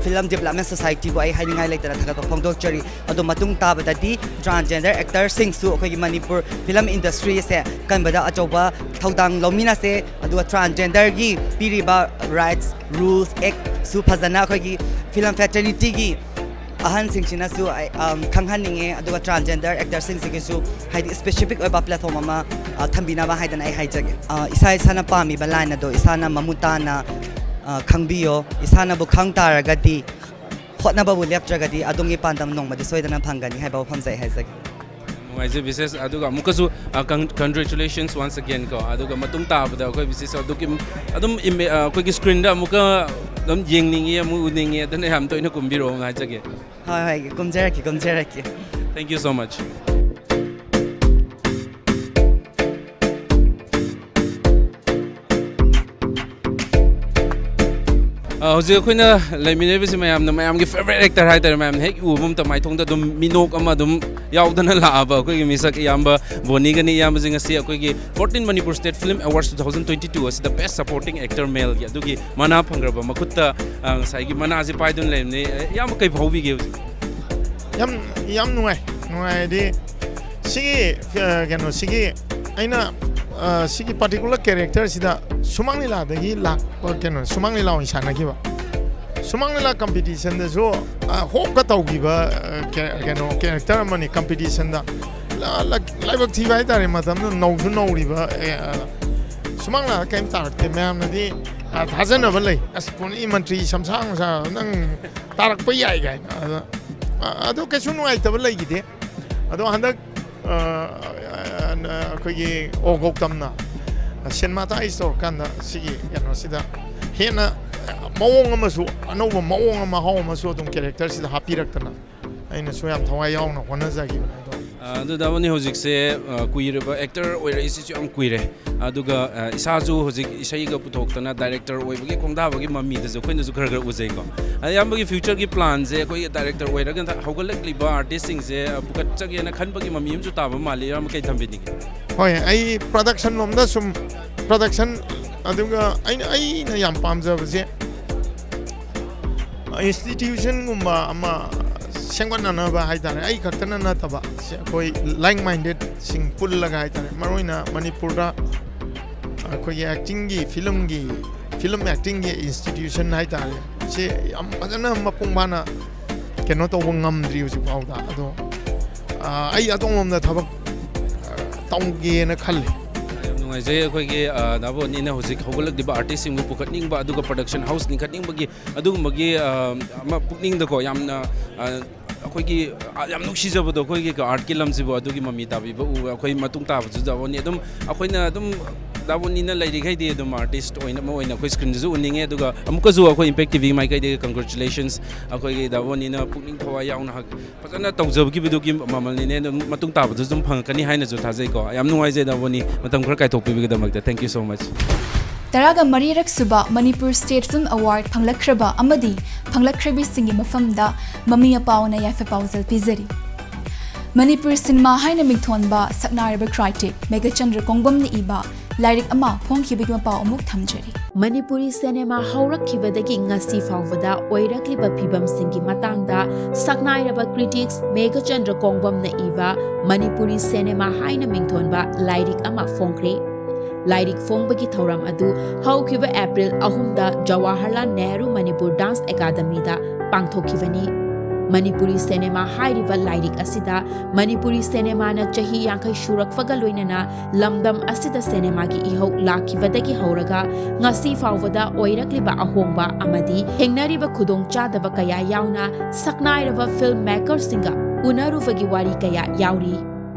ꯐꯤꯂꯝ ꯗꯤꯕꯂꯞꯃꯦꯟ ꯁꯣꯁꯥꯏꯇꯤꯕꯨ ꯑꯩ ꯍꯥꯏꯅꯤꯡꯉꯥꯏ ꯂꯩꯇꯅ ꯊꯥꯒꯠꯄ ꯐꯣꯡꯗꯣꯛꯆꯔꯤ꯫ ꯑꯗꯣ ꯃꯇꯨꯡ ꯇꯥꯕꯗꯗꯤ ꯇ꯭ꯔꯥꯟꯁꯖꯦꯟꯗꯔ ꯑꯦꯛꯇꯔꯁꯤꯡꯁꯨ ꯑꯩꯈꯣꯏꯒꯤ ꯃꯅꯤꯄꯨꯔ ꯐꯤꯂꯝ ꯏꯟꯗꯁꯇ꯭ꯔꯤꯁꯦ ꯀꯟꯕꯗ ꯑꯆꯧꯕ ꯊꯧꯗꯥꯡ ꯂꯧꯃꯤꯟꯅꯁꯦ꯫ ꯑꯗꯨꯒ ꯇ꯭ꯔꯥꯟꯁꯖꯦꯟꯗꯔꯒꯤ ꯄꯤꯔꯤꯕ ꯔꯥꯏꯠꯁ, ꯔꯨꯜꯁ, ꯑꯦꯛꯁꯨ ꯐꯖꯅ ꯑꯩꯈꯣꯏꯒꯤ ꯐꯤꯂꯝ ꯐꯦꯇꯔꯅꯤꯇꯤꯒꯤ ꯑꯍꯟꯁꯤꯡꯁꯤꯅꯁꯨ ꯑꯩ, ꯑꯝ, ꯈꯪꯍꯟꯅꯤꯡꯉꯦ꯫ ꯑꯗꯨꯒ ꯇ꯭ꯔꯥꯟꯁꯖꯦꯟꯗꯔ ꯑꯦꯛꯇꯔꯁꯤꯡꯁꯤꯒꯤꯁꯨ ꯍꯥꯏꯗꯤ ꯁ꯭ꯄꯦꯁꯤꯐꯤꯛ ꯑꯣꯏꯕ ꯄ꯭ꯂꯦꯠꯐꯣꯝ ꯑꯃ, ꯑ, ꯊꯝꯕꯤꯅꯕ ꯍꯥꯏꯗꯅ ꯑꯩ ꯍꯥꯏꯖꯒꯦ꯫ ꯑ, ꯏꯁꯥ ꯏꯁꯥꯅ ꯄꯥꯝꯃꯤꯕ ꯂꯥꯏꯟ ꯑꯗꯣ ꯏꯁꯥꯅ ꯃꯃꯨꯠ ꯇꯥꯅ, ꯑ, ꯈꯪꯕꯤꯌꯣ꯫ ꯏꯁꯥꯅꯕꯨ ꯈꯪ ꯇꯥꯔꯒꯗꯤ, ꯍꯣꯠꯅꯕꯕꯨ ꯂꯦꯞꯇ꯭ꯔꯒꯗꯤ ꯑꯗꯣꯝꯒꯤ ꯄꯥꯟꯗꯝ ꯅꯣꯡꯃꯗꯤ ꯁꯣꯏꯗꯅ ꯐꯪꯒꯅꯤ ꯍꯥꯏꯕ ꯋꯥꯐꯝꯁꯦ ꯑꯩ ꯍꯥꯏꯖꯒꯦ꯫ ꯅꯨꯡꯉꯥꯏꯖꯩ ꯕꯤꯁꯦꯁ꯫ ꯑꯗꯨꯒ ꯑꯃꯨꯛꯀꯁꯨ, ꯑ, con-, congratulations once again ꯀꯣ꯫ ꯑꯗꯨꯒ ꯃꯇꯨꯡ ꯇꯥꯕꯗ ꯑꯩꯈꯣꯏ ꯕꯤꯁꯦꯁ ꯑꯗꯨꯒꯤ ꯑꯗꯨꯝ ꯏꯃꯦ-, ꯑ, ꯑꯩꯈꯣꯏꯒꯤ ꯁ꯭ꯀ꯭ꯔꯤꯟꯗ ꯑꯃꯨꯛꯀ ꯑꯗꯨꯝ ꯌꯦꯡꯅꯤꯡꯉꯤ, ꯑꯃꯨꯛ ꯎꯅꯤꯡꯉꯤ꯫ ꯑꯗꯨꯅ ꯌꯥꯝ ꯇꯣꯏꯅ ꯀꯨꯝꯕꯤꯔꯛꯑꯣ ꯍꯥꯏꯖꯒꯦ꯫ ꯍꯣꯏ, ꯍꯣꯏ, ꯀꯨꯝꯖꯔꯛꯀꯦ, ꯀꯨꯝꯖꯔꯛꯀꯦ꯫ Thank you so much. ꯑ, ꯍꯧꯖꯤꯛ ꯑꯩꯈꯣꯏꯅ ꯂꯩꯃꯤꯟꯅꯔꯤꯕꯁꯤ ꯃꯌꯥꯝꯅ, ꯃꯌꯥꯝꯒꯤ ꯐꯦꯕꯔꯦꯠ ꯑꯦꯛꯇꯔ ꯍꯥꯏꯇꯥꯔꯦ, ꯃꯌꯥꯝꯅ ꯍꯦꯛ ꯎꯕ ꯃꯇꯝꯗ ꯃꯥꯏꯊꯣꯡꯗ ꯑꯗꯨꯝ ꯃꯤꯅꯣꯛ ꯑꯃ ꯑꯗꯨꯝ ꯌꯥꯎꯗꯅ ꯂꯥꯛꯑꯕ ꯑꯩꯈꯣꯏꯒꯤ ꯃꯤꯁꯛ ꯏꯌꯥꯝꯕ ꯕꯣꯅꯤꯒꯅꯤ꯫ ꯏꯌꯥꯝꯕꯁꯤ ꯉꯁꯤ ꯑꯩꯈꯣꯏꯒꯤ fourteen Manipur State Film Awards two thousand twenty-two ꯑꯁꯤꯗ Best Supporting Actor Maleꯒꯤ ꯑꯗꯨꯒꯤ ꯃꯅꯥ ꯐꯪꯈ꯭ꯔꯕ ꯃꯈꯨꯠꯇ, ꯑ, ꯉꯁꯥꯏꯒꯤ ꯃꯅꯥꯁꯤ ꯄꯥꯏꯗꯨꯅ ꯂꯩꯔꯝꯅꯤ꯫ ꯑ, ꯏꯌꯥꯝꯕ ꯀꯩ ꯐꯥꯎꯕꯤꯒꯦ ꯍꯧꯖꯤꯛ? ꯌꯥꯝ, ꯌꯥꯝ ꯅꯨꯡꯉꯥꯏ꯫ ꯅꯨꯡꯉꯥꯏ ꯍꯥꯏꯗꯤ ꯁꯤꯒꯤ, ꯑ, ꯀꯩꯅꯣ, ꯁꯤꯒꯤ ꯑꯩꯅ, ꯑ, ꯁꯤꯒꯤ particular characterꯁꯤꯗ ꯁꯨꯃꯥꯡ ꯂꯤꯂꯥꯗꯒꯤ ꯂꯥꯛꯄ ꯀꯩꯅꯣ, ꯁꯨꯃꯥꯡ ꯂꯤꯂꯥ ꯑꯣꯏꯅ ꯁꯥꯟꯅꯈꯤꯕ꯫ ꯁꯨꯃꯥꯡ ꯂꯤꯂꯥ competitionꯗꯁꯨ, ꯑ, ꯍꯣꯞꯀ ꯇꯧꯈꯤꯕ, ꯑ, ꯀꯦ-, ꯀꯩꯅꯣ, character ꯑꯃꯅꯤ competitionꯗ꯫ ꯂ-, ꯂ-, ꯂꯥꯏꯕꯛ ꯊꯤꯕ ꯍꯥꯏꯇꯥꯔꯦ, ꯃꯇꯝꯗꯨꯗ ꯅꯧꯁꯨ ꯅꯧꯔꯤꯕ, ꯑꯦ, ꯑ, ꯁꯨꯃꯥꯡ ꯂꯤꯂꯥꯗ ꯀꯔꯤꯝ ꯇꯥꯔꯛꯇꯦ꯫ ꯃꯌꯥꯝꯅꯗꯤ, ꯑ, ꯊꯥꯖꯅꯕ ꯂꯩ꯫ "ꯑꯁ, ꯄꯨꯅꯤ ꯃꯟꯇ꯭ꯔꯤ ꯁꯝꯁꯥꯡ ꯁꯥ-, ꯅꯪ ꯇꯥꯔꯛꯄ ꯌꯥꯏ" ꯀꯥꯏꯅ꯫ ꯑꯗ, ꯑ-, ꯑꯗꯨ ꯀꯩꯁꯨ ꯅꯨꯡꯉꯥꯏꯇꯕ ꯂꯩꯈꯤꯗꯦ꯫ ꯑꯗꯣ ꯍꯟꯗꯛ, ꯑ, ꯑ, ꯑꯩꯈꯣꯏꯒꯤ ꯑꯣ ꯒꯧꯇꯝꯅ ꯁꯤꯅꯦꯃꯥꯇꯥꯏꯁ ꯇꯧꯔꯀꯥꯟꯗ ꯁꯤꯒꯤ ꯀꯩꯅꯣꯁꯤꯗ ꯍꯦꯟꯅ ꯃꯑꯣꯡ ꯑꯃꯁꯨ, ꯑꯅꯧꯕ ꯃꯑꯣꯡ ꯑꯃ, ꯃꯍꯥꯎ ꯑꯃꯁꯨ ꯑꯗꯨꯝ characterꯁꯤꯗ ꯍꯥꯞꯄꯤꯔꯛꯇꯅ ꯑꯩꯅꯁꯨ ꯌꯥꯝ ꯊꯋꯥꯏ ꯌꯥꯎꯅ ꯍꯣꯠꯅꯖꯈꯤꯕꯅꯦ ꯑꯗꯣ꯫ ꯑ, ꯑꯗꯨ ꯗꯥꯕꯅꯤ ꯍꯧꯖꯤꯛꯁꯦ, ꯑ, ꯀꯨꯏꯔꯕ, ꯑꯦꯛꯇꯔ ꯑꯣꯏꯔꯛꯏꯁꯤꯁꯨ ꯌꯥꯝ ꯀꯨꯏꯔꯦ꯫ ꯑꯗꯨꯒ, ꯑ, ꯏꯁꯥꯁꯨ ꯍꯧꯖꯤꯛ ꯏꯁꯩꯒ ꯄꯨꯊꯣꯛꯇꯅ ꯗꯥꯏꯔꯦꯛꯇꯔ ꯑꯣꯏꯕꯒꯤ ꯈꯣꯡꯗꯥꯕꯒꯤ ꯃꯃꯤꯗꯁꯨ ꯑꯩꯈꯣꯏꯅꯁꯨ ꯈꯔ ꯈꯔ ꯎꯖꯩꯀꯣ꯫ ꯑꯗ ꯏꯌꯥꯝꯕꯒꯤ ꯐ꯭ꯌꯨꯆꯔꯒꯤ ꯄ꯭ꯂꯥꯟꯁꯦ ꯑꯩꯈꯣꯏꯒꯤ ꯗꯥꯏꯔꯦꯛꯇꯔ ꯑꯣꯏꯔꯒ ꯍꯧꯒꯠꯂꯛꯂꯤꯕ ꯑꯥꯔꯇꯤꯁꯁꯤꯡꯁꯦ, ꯑ, ꯄꯨꯈꯠꯆꯒꯦꯅ ꯈꯟꯕꯒꯤ ꯃꯃꯤ ꯑꯃꯁꯨ ꯇꯥꯕ ꯃꯥꯜꯂꯤ꯫ ꯏꯌꯥꯝꯕ ꯀꯩ ꯊꯝꯕꯤꯅꯤꯡꯉꯤ? ꯍꯣꯏ, ꯑꯩ production ꯂꯣꯝꯗ ꯁꯨꯝ production, ꯑꯗꯨꯒ ꯑꯩꯅ, ꯑꯩꯅ ꯌꯥꯝ ꯄꯥꯝꯖꯕꯁꯦ ꯏꯟꯁꯇꯤꯇ꯭ꯌꯨꯁꯟꯒꯨꯝꯕ ꯑꯃ ꯁꯦꯝꯒꯠꯅꯅꯕ ꯍꯥꯏ ꯇꯥꯔꯦ, ꯑꯩ ꯈꯛꯇꯅ ꯅꯠꯇꯕ, ꯁꯦ ꯑꯩꯈꯣꯏ ꯂꯥꯏꯛ ꯃꯥꯏꯟꯗꯦꯠꯁꯤꯡ ꯄꯨꯜꯂꯒ ꯍꯥꯏ ꯇꯥꯔꯦ, ꯃꯔꯨꯑꯣꯏꯅ ꯃꯅꯤꯄꯨꯔꯗ ꯑꯩꯈꯣꯏꯒꯤ ꯑꯦꯛꯇꯤꯡꯒꯤ, ꯐꯤꯂꯝꯒꯤ, ꯐꯤꯂꯝ ꯑꯦꯛꯇꯤꯡꯒꯤ ꯏꯟꯁꯇꯤꯇ꯭ꯌꯨꯁꯟ ꯍꯥꯏ ꯇꯥꯔꯦ, ꯁꯤ ꯌꯥꯝ ꯐꯖꯅ ꯃꯄꯨꯡ ꯐꯥꯅ ꯀꯩꯅꯣ ꯇꯧꯕ ꯉꯝꯗ꯭ꯔꯤ ꯍꯧꯖꯤꯛ ꯐꯥꯎꯗ꯫ ꯑꯗꯣ ꯑ, ꯑꯩ ꯑꯗꯣꯝꯂꯣꯝꯗ ꯊꯕꯛ ꯑ, ꯇꯧꯒꯦꯅ ꯈꯜꯂꯤ꯫ ꯌꯥꯝ ꯅꯨꯡꯉꯥꯏꯖꯩ꯫ ꯑꯩꯈꯣꯏꯒꯤ ꯑ, ꯗꯥꯕꯣꯟꯅꯤꯅ ꯍꯧꯖꯤꯛ ꯍꯧꯒꯠꯂꯛꯂꯤꯕ ꯑꯥꯔꯇꯤꯁꯁꯤꯡꯕꯨ ꯄꯨꯈꯠꯅꯤꯡꯕ, ꯑꯗꯨꯒ ꯄ꯭ꯔꯗꯛꯁꯟ ꯍꯥꯎꯁ ꯂꯤꯡꯈꯠꯅꯤꯡꯕꯒꯤ ꯑꯗꯨꯒꯨꯝꯕꯒꯤ ꯑ, ꯑꯃ ꯄꯨꯛꯅꯤꯡꯗꯀꯣ ꯌꯥꯝꯅ ꯑ, ꯑꯩꯈꯣꯏꯒꯤ ꯑ, ꯌꯥꯝ ꯅꯨꯡꯁꯤꯖꯕꯗꯣ ꯑꯩꯈꯣꯏꯒꯤ ꯑꯥꯔꯠꯀꯤ ꯂꯝꯁꯤꯕꯨ ꯑꯗꯨꯒꯤ ꯃꯃꯤ ꯇꯥꯕꯤꯕ ꯎꯕ꯫ ꯑꯩꯈꯣꯏ ꯃꯇꯨꯡ ꯇꯥꯕꯁꯨ ꯗꯥꯕꯣꯟꯅꯤ ꯑꯗꯨꯝ, ꯑꯩꯈꯣꯏꯅ ꯑꯗꯨꯝ ꯗꯥꯕꯣꯟꯅꯤꯅ ꯂꯩꯔꯤꯈꯩꯗꯤ ꯑꯗꯨꯝ ꯑꯥꯔꯇꯤꯁ ꯑꯣꯏꯅ, ꯑꯃ ꯑꯣꯏꯅ ꯑꯩꯈꯣꯏ ꯁ꯭ꯀ꯭ꯔꯤꯟꯗꯁꯨ ꯎꯅꯤꯡꯉꯦ꯫ ꯑꯗꯨꯒ ꯑꯃꯨꯛꯀꯁꯨ ꯑꯩꯈꯣꯏ ꯏꯝꯄꯦꯛ ꯇꯤꯚꯤ ꯃꯥꯏꯀꯩꯗꯒꯤ ꯀꯪꯒ꯭ꯔꯦꯆꯨꯂꯦꯁꯟꯁ꯫ ꯑꯩꯈꯣꯏꯒꯤ ꯗꯥꯕꯣꯟꯅꯤꯅ ꯄꯨꯛꯅꯤꯡ ꯊꯋꯥꯏ ꯌꯥꯎꯅ ꯍꯛ-, ꯐꯖꯅ ꯇꯧꯖꯈꯤꯕꯗꯨꯒꯤ ꯃꯃꯜꯅꯤꯅꯦ꯫ ꯑꯗꯨꯝ ꯃꯇꯨꯡ ꯇꯥꯕꯗꯁꯨ ꯑꯗꯨꯝ ꯐꯪꯉꯛꯀꯅꯤ ꯍꯥꯏꯅꯁꯨ ꯊꯥꯖꯩꯀꯣ꯫ ꯌꯥꯝ ꯅꯨꯡꯉꯥꯏꯖꯩ ꯗꯥꯕꯣꯟꯅꯤ, ꯃꯇꯝ ꯈꯔ ꯀꯥꯏꯊꯣꯛꯄꯤꯕꯒꯤꯗꯃꯛꯇ꯫ Thank you so much꯫ ꯇꯔꯥꯒ ꯃꯔꯤꯔꯛ ꯁꯨꯕ ꯃꯅꯤꯄꯨꯔ ꯁ꯭ꯇꯦꯠ ꯐꯤꯜꯝ ꯑꯦꯋꯥꯔꯗ ꯐꯪꯂꯛꯈ꯭ꯔꯕ ꯑꯃꯗꯤ ꯐꯪꯂꯛꯈ꯭ꯔꯕꯤꯁꯤꯡꯒꯤ ꯃꯐꯝꯗ ꯃꯃꯤ ꯑꯄꯥꯎꯅ ꯌꯥꯏꯐ ꯄꯥꯎꯖꯦꯜ ꯄꯤꯖꯔꯤ꯫ ꯃꯅꯤꯄꯨꯔ ꯁꯤꯅꯦꯃꯥ ꯍꯥꯏꯅ ꯃꯤꯡꯊꯣꯟꯕ ꯁꯛꯅꯥꯏꯔꯕ ꯀ꯭ꯔꯤꯇꯤꯛ ꯃꯦꯘꯆꯟꯗ꯭ꯔ ꯀꯣꯡꯕꯝꯅ ꯏꯕ ꯂꯥꯏꯔꯤꯛ ꯑꯃ ꯐꯣꯡꯈꯤꯕꯒꯤ ꯃꯄꯥꯎ ꯑꯃꯨꯛ ꯊꯝꯖꯔꯤ꯫ ꯃꯅꯤꯄꯨꯔꯤ ꯁꯤꯅꯦꯃꯥ ꯍꯧꯔꯛꯈꯤꯕꯗꯒꯤ ꯉꯁꯤ ꯐꯥꯎꯕꯗ ꯑꯣꯏꯔꯛꯂꯤꯕ ꯐꯤꯕꯝꯁꯤꯡꯒꯤ ꯃꯇꯥꯡꯗ ꯁꯛꯅꯥꯏꯔꯕ ꯀ꯭ꯔꯤꯇꯤꯛꯁ ꯃꯦꯘꯆꯟꯗ꯭ꯔ ꯀꯣꯡꯕꯝꯅ ꯏꯕ ꯃꯅꯤꯄꯨꯔꯤ ꯁꯤꯅꯦꯃꯥ ꯍꯥꯏꯅ ꯃꯤꯡꯊꯣꯟꯕ ꯂꯥꯏꯔꯤꯛ ꯑꯃ ꯐꯣꯡꯈ꯭ꯔꯦ꯫ ꯂꯥꯏꯔꯤꯛ ꯐꯣꯡꯕꯒꯤ ꯊꯧꯔꯝ ꯑꯗꯨ ꯍꯧꯈꯤꯕ ꯑꯦꯄ꯭ꯔꯤꯜ ꯑꯍꯨꯝꯗ ꯖꯋꯥꯍꯔꯂꯥꯜ ꯅꯦꯍꯔꯨ ꯃꯅꯤꯄꯨꯔ ꯗꯥꯟꯁ ꯑꯦꯀꯥꯗꯃꯤꯗ ꯄꯥꯡꯊꯣꯛꯈꯤꯕꯅꯤ꯫ ꯃꯅꯤꯄꯨꯔꯤ ꯁꯤꯅꯦꯃꯥ ꯍꯥꯏꯔꯤꯕ ꯂꯥꯏꯔꯤꯛ ꯑꯁꯤꯗ ꯃꯅꯤꯄꯨꯔꯤ ꯁꯤꯅꯦꯃꯥꯅ ꯆꯍꯤ ꯌꯥꯡꯈꯩ ꯁꯨꯔꯛꯄꯒ ꯂꯣꯏꯅꯅ ꯂꯝꯗꯝ ꯑꯁꯤꯗ ꯁꯤꯅꯦꯃꯥꯒꯤ ꯏꯍꯧ ꯂꯥꯛꯈꯤꯕꯗꯒꯤ ꯍꯧꯔꯒ ꯉꯁꯤ ꯐꯥꯎꯕꯗ ꯑꯣꯏꯔꯛꯂꯤꯕ ꯑꯍꯣꯡꯕ ꯑꯃꯗꯤ ꯊꯦꯡꯅꯔꯤꯕ ꯈꯨꯗꯣꯡꯆꯥꯗꯕ ꯀꯌꯥ ꯌꯥꯎꯅ ꯁꯛꯅꯥꯏꯔꯕ ꯐꯤꯜꯝ ꯃꯦꯀꯔꯁꯤꯡꯒ ꯎꯅꯔꯨꯕꯒꯤ ꯋꯥꯔꯤ ꯀꯌꯥ ꯌꯥꯎꯔꯤ꯫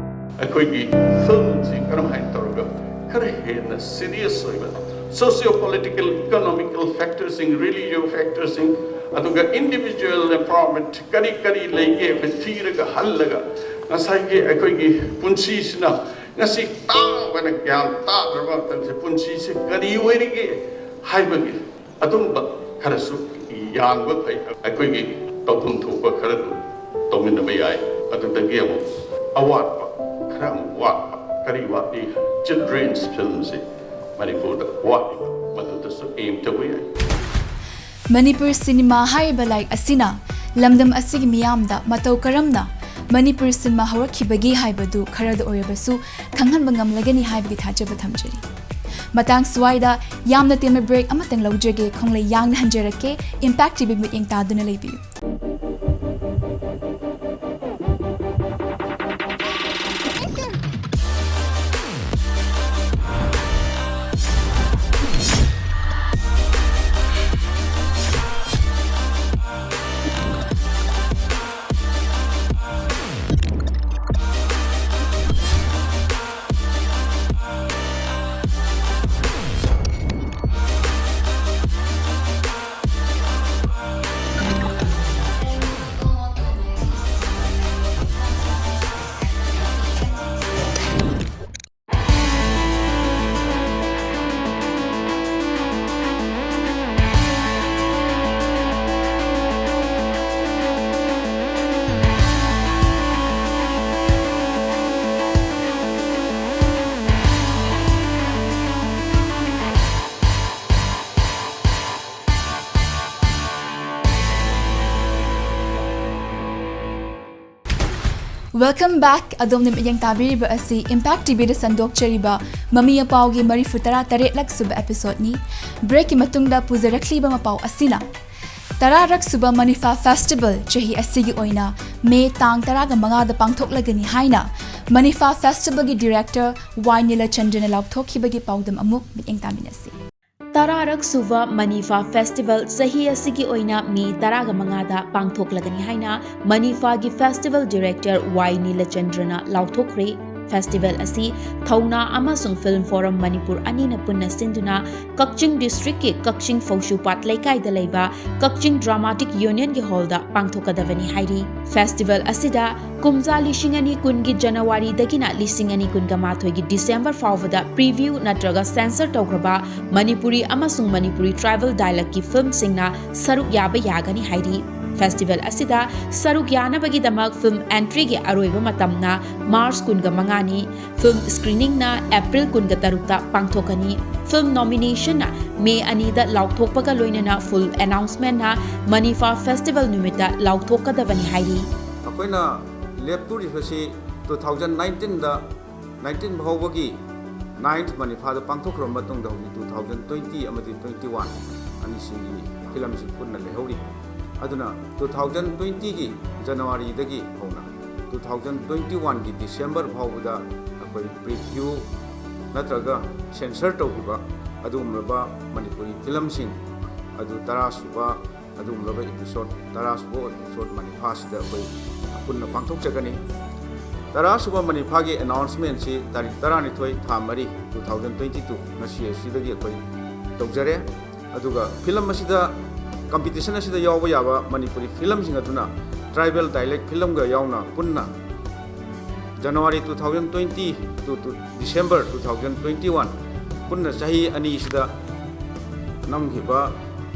ꯑꯩꯈꯣꯏꯒꯤ ꯐꯤꯜꯝꯁꯤ ꯀꯔꯝꯍꯥꯏꯅ ꯇꯧꯔꯒ ꯈꯔ ꯍꯦꯟꯅ ꯁꯤꯔꯤꯌꯁ ꯑꯣꯏꯕ ꯁꯣꯁꯤꯌꯣ ꯄꯣꯂꯤꯇꯤꯀꯦꯜ, ꯏꯀꯣꯅꯣꯃꯤꯀꯦꯜ ꯐꯦꯛꯇꯔꯁꯤꯡ, ꯔꯤꯂꯤꯖꯤꯌꯣ ꯐꯦꯛꯇꯔꯁꯤꯡ, ꯑꯗꯨꯒ ꯏꯟꯗꯤꯕꯤꯖꯨꯋꯦꯜ ꯑꯦꯝꯄꯥꯋꯔꯃꯦꯟꯠ ꯀꯔꯤ ꯀꯔꯤ ꯂꯩꯒꯦ ꯑꯩꯈꯣꯏ ꯊꯤꯔꯒ ꯍꯜꯂꯒ ꯉꯁꯥꯏꯒꯤ ꯑꯩꯈꯣꯏꯒꯤ ꯄꯨꯟꯁꯤꯁꯤꯅ ꯉꯁꯤ ꯇꯥꯕꯅ ꯒ꯭ꯌꯥꯟ ꯇꯥꯗ꯭ꯔꯕ ꯃꯇꯝꯁꯦ ꯄꯨꯟꯁꯤꯁꯦ ꯀꯔꯤ ꯑꯣꯏꯔꯤꯒꯦ ꯍꯥꯏꯕꯒꯤ ꯑꯗꯨꯝꯕ ꯈꯔꯁꯨ ꯌꯥꯡꯕ ꯐꯩ꯫ ꯑꯩꯈꯣꯏꯒꯤ ꯇꯧꯐꯝ ꯊꯣꯛꯄ ꯈꯔꯗꯨ ꯇꯧꯃꯤꯟꯅꯕ ꯌꯥꯏ꯫ ꯑꯗꯨꯗꯒꯤ ꯑꯃꯨꯛ ꯑꯋꯥꯠꯄ ꯈꯔ ꯑꯃꯨꯛ ꯋꯥꯠꯄ ꯀꯔꯤ ꯋꯥꯠꯂꯤ? ꯆꯤꯜꯗ꯭ꯔꯦꯟꯁ ꯐꯤꯜꯝꯁꯤ ꯃꯅꯤꯄꯨꯔꯗ ꯋꯥꯠꯂꯤꯕ, ꯃꯗꯨꯗꯁꯨ ꯑꯦꯝ ꯇꯧꯕ ꯌꯥꯏ꯫ ꯃꯅꯤꯄꯨꯔ ꯁꯤꯅꯦꯃꯥ ꯍꯥꯏꯔꯤꯕ ꯂꯥꯏꯔꯤꯛ ꯑꯁꯤꯅ ꯂꯝꯗꯝ ꯑꯁꯤꯒꯤ ꯃꯤꯌꯥꯝꯗ ꯃꯇꯧ ꯀꯔꯝꯅ ꯃꯅꯤꯄꯨꯔ ꯁꯤꯅꯦꯃꯥ ꯍꯧꯔꯛꯈꯤꯕꯒꯦ ꯍꯥꯏꯕꯗꯨ ꯈꯔꯗ ꯑꯣꯏꯔꯕꯁꯨ ꯈꯪꯍꯟꯕ ꯉꯝꯂꯒꯅꯤ ꯍꯥꯏꯕꯒꯤ ꯊꯥꯖꯕ ꯊꯝꯖꯔꯤ꯫ ꯃꯇꯥꯡ ꯁ꯭ꯋꯥꯏꯗ ꯌꯥꯝꯅ ꯇꯦꯟꯕ break ꯑꯃꯇꯪ ꯂꯧꯖꯒꯦ, ꯈꯣꯡꯂꯩ ꯌꯥꯡꯅ ꯍꯟꯖꯔꯛꯀꯦ꯫ Impact T V ꯃꯤꯠꯌꯦꯡ ꯇꯥꯗꯨꯅ ꯂꯩꯕꯤꯌꯨ꯫ Welcome back. ꯑꯗꯣꯝꯅ ꯃꯤꯠꯌꯦꯡ ꯇꯥꯕꯤꯔꯤꯕ ꯑꯁꯤ Impact T V ꯗ ꯁꯟꯗꯣꯛꯆꯔꯤꯕ ꯃꯃꯤ ꯑꯄꯥꯎꯒꯤ ꯃꯔꯤꯐꯨ ꯇꯔꯥ ꯇꯔꯦꯠꯂꯛ ꯁꯨꯕ episode ꯅꯤ꯫ Break ꯀꯤ ꯃꯇꯨꯡꯗ ꯄꯨꯖꯔꯛꯂꯤꯕ ꯃꯄꯥꯎ ꯑꯁꯤꯅ ꯇꯔꯥꯔꯛ ꯁꯨꯕ ꯃꯅꯤꯐꯥ Festival ꯆꯍꯤ ꯑꯁꯤꯒꯤ ꯑꯣꯏꯅ May ꯇꯥꯡ ꯇꯔꯥꯒ ꯃꯉꯥꯗ ꯄꯥꯡꯊꯣꯛꯂꯒꯅꯤ ꯍꯥꯏꯅ ꯃꯅꯤꯐꯥ Festival ꯒꯤ director ꯋꯥꯏ ꯅꯤꯂꯆꯟꯗ꯭ꯔꯅ ꯂꯥꯎꯊꯣꯛꯈꯤꯕꯒꯤ ꯄꯥꯎꯗꯝ ꯑꯃꯨꯛ ꯃꯤꯠꯌꯦꯡ ꯇꯥꯃꯤꯟꯅꯁꯤ꯫ ꯇꯔꯥꯔꯛ ꯁꯨꯕ ꯃꯅꯤꯐꯥ Festival ꯆꯍꯤ ꯑꯁꯤꯒꯤ ꯑꯣꯏꯅ May ꯇꯔꯥꯒ ꯃꯉꯥꯗ ꯄꯥꯡꯊꯣꯛꯂꯒꯅꯤ ꯍꯥꯏꯅ ꯃꯅꯤꯐꯥꯒꯤ Festival Director ꯋꯥꯏ ꯅꯤꯂꯆꯟꯗ꯭ꯔꯅ ꯂꯥꯎꯊꯣꯛꯈ꯭ꯔꯦ꯫ Festival ꯑꯁꯤ ꯊꯧꯅꯥ ꯑꯃꯁꯨꯡ Film Forum ꯃꯅꯤꯄꯨꯔ ꯑꯅꯤꯅ ꯄꯨꯟꯅ ꯁꯤꯟꯗꯨꯅ ꯀꯛꯆꯤꯡ district ꯀꯤ ꯀꯛꯆꯤꯡ ꯐꯧꯁꯨꯄꯥꯠ ꯂꯩꯀꯥꯏꯗ ꯂꯩꯕ ꯀꯛꯆꯤꯡ Dramatic Union ꯒꯤ hall ꯗ ꯄꯥꯡꯊꯣꯛꯀꯗꯕꯅꯤ ꯍꯥꯏꯔꯤ꯫ Festival ꯑꯁꯤꯗ ꯀꯨꯝꯖꯥ ꯂꯤꯁꯤꯡ ꯑꯅꯤ ꯀꯨꯟꯒꯤ January ꯗꯒꯤꯅ ꯂꯤꯁꯤꯡ ꯑꯅꯤ ꯀꯨꯟꯒ ꯃꯥꯊꯣꯏꯒꯤ December ꯐꯥꯎꯕꯗ preview ꯅꯠꯇ꯭ꯔꯒ censor ꯇꯧꯈ꯭ꯔꯕ ꯃꯅꯤꯄꯨꯔꯤ ꯑꯃꯁꯨꯡ ꯃꯅꯤꯄꯨꯔꯤ tribal dialect ꯀꯤ film ꯁꯤꯡꯅ ꯁꯔꯨꯛ ꯌꯥꯕ ꯌꯥꯒꯅꯤ ꯍꯥꯏꯔꯤ꯫ Festival ꯑꯁꯤꯗ ꯁꯔꯨꯛ ꯌꯥꯅꯕꯒꯤꯗꯃꯛ film entry ꯒꯤ ꯑꯔꯣꯏꯕ ꯃꯇꯝꯅ March ꯀꯨꯟꯒ ꯃꯉꯥꯅꯤ꯫ Film screening ꯅ April ꯀꯨꯟꯒ ꯇꯔꯨꯛꯇ ꯄꯥꯡꯊꯣꯛꯀꯅꯤ꯫ Film nomination ꯅ ꯃꯦ ꯑꯅꯤꯗ ꯂꯥꯎꯊꯣꯛꯄꯒ ꯂꯣꯏꯅꯅ full announcement ꯅ ꯃꯅꯤꯐꯥ festival ꯅꯨꯃꯤꯠꯇ ꯂꯥꯎꯊꯣꯛꯀꯗꯕꯅꯤ ꯍꯥꯏꯔꯤ꯫ ꯑꯩꯈꯣꯏꯅ ꯂꯦꯞꯇꯣꯔꯤꯕꯁꯤ two thousand nineteen ꯗ, nineteen ꯐꯥꯎꯕꯒꯤ ninth ꯃꯅꯤꯐꯥꯗ ꯄꯥꯡꯊꯣꯛꯈ꯭ꯔꯕ ꯃꯇꯨꯡꯗ ꯍꯧꯖꯤꯛ two thousand twenty ꯑꯃꯗꯤ twenty one ꯑꯅꯤꯁꯤꯒꯤ ꯐꯤꯂꯝꯁꯤ ꯄꯨꯟꯅ ꯂꯩꯍꯧꯔꯤ꯫ ꯑꯗꯨꯅ two thousand twenty ꯒꯤ ꯖꯅꯋꯥꯔꯤꯗꯒꯤ ꯍꯧꯅ two thousand twenty one ꯒꯤ ꯗꯤꯁꯦꯝꯕꯔ ꯐꯥꯎꯕꯗ ꯑꯩꯈꯣꯏ preview ꯅꯠꯇ꯭ꯔꯒ censor ꯇꯧꯈꯤꯕ ꯑꯗꯨꯒꯨꯝꯂꯕ ꯃꯅꯤꯄꯨꯔꯤ ꯐꯤꯂꯝꯁꯤꯡ ꯑꯗꯨ ꯇꯔꯥ ꯁꯨꯕ, ꯑꯗꯨꯒꯨꯝꯂꯕ episode, ꯇꯔꯥ ꯁꯨꯕ episode ꯃꯅꯤꯐꯥꯁꯤꯗ ꯑꯩꯈꯣꯏ ꯄꯨꯟꯅ ꯄꯥꯡꯊꯣꯛꯆꯒꯅꯤ꯫ ꯇꯔꯥ ꯁꯨꯕ ꯃꯅꯤꯐꯥꯒꯤ announcement ꯁꯤ ꯇꯥꯔꯤꯛ ꯇꯔꯥꯅꯤꯊꯣꯏ, ꯊꯥ ꯃꯔꯤ, two thousand twenty two, ꯉꯁꯤ ꯑꯁꯤꯗꯒꯤ ꯑꯩꯈꯣꯏ ꯇꯧꯖꯔꯦ꯫ ꯑꯗꯨꯒ ꯐꯤꯂꯝ ꯑꯁꯤꯗ, competition ꯑꯁꯤꯗ ꯌꯥꯎꯕ ꯌꯥꯕ ꯃꯅꯤꯄꯨꯔꯤ ꯐꯤꯂꯝꯁꯤꯡ ꯑꯗꯨꯅ tribal dialect ꯐꯤꯂꯝꯒ ꯌꯥꯎꯅ ꯄꯨꯟꯅ January two thousand twenty to, to December two thousand twenty one, ꯄꯨꯟꯅ ꯆꯍꯤ ꯑꯅꯤꯁꯤꯗ ꯅꯝꯈꯤꯕ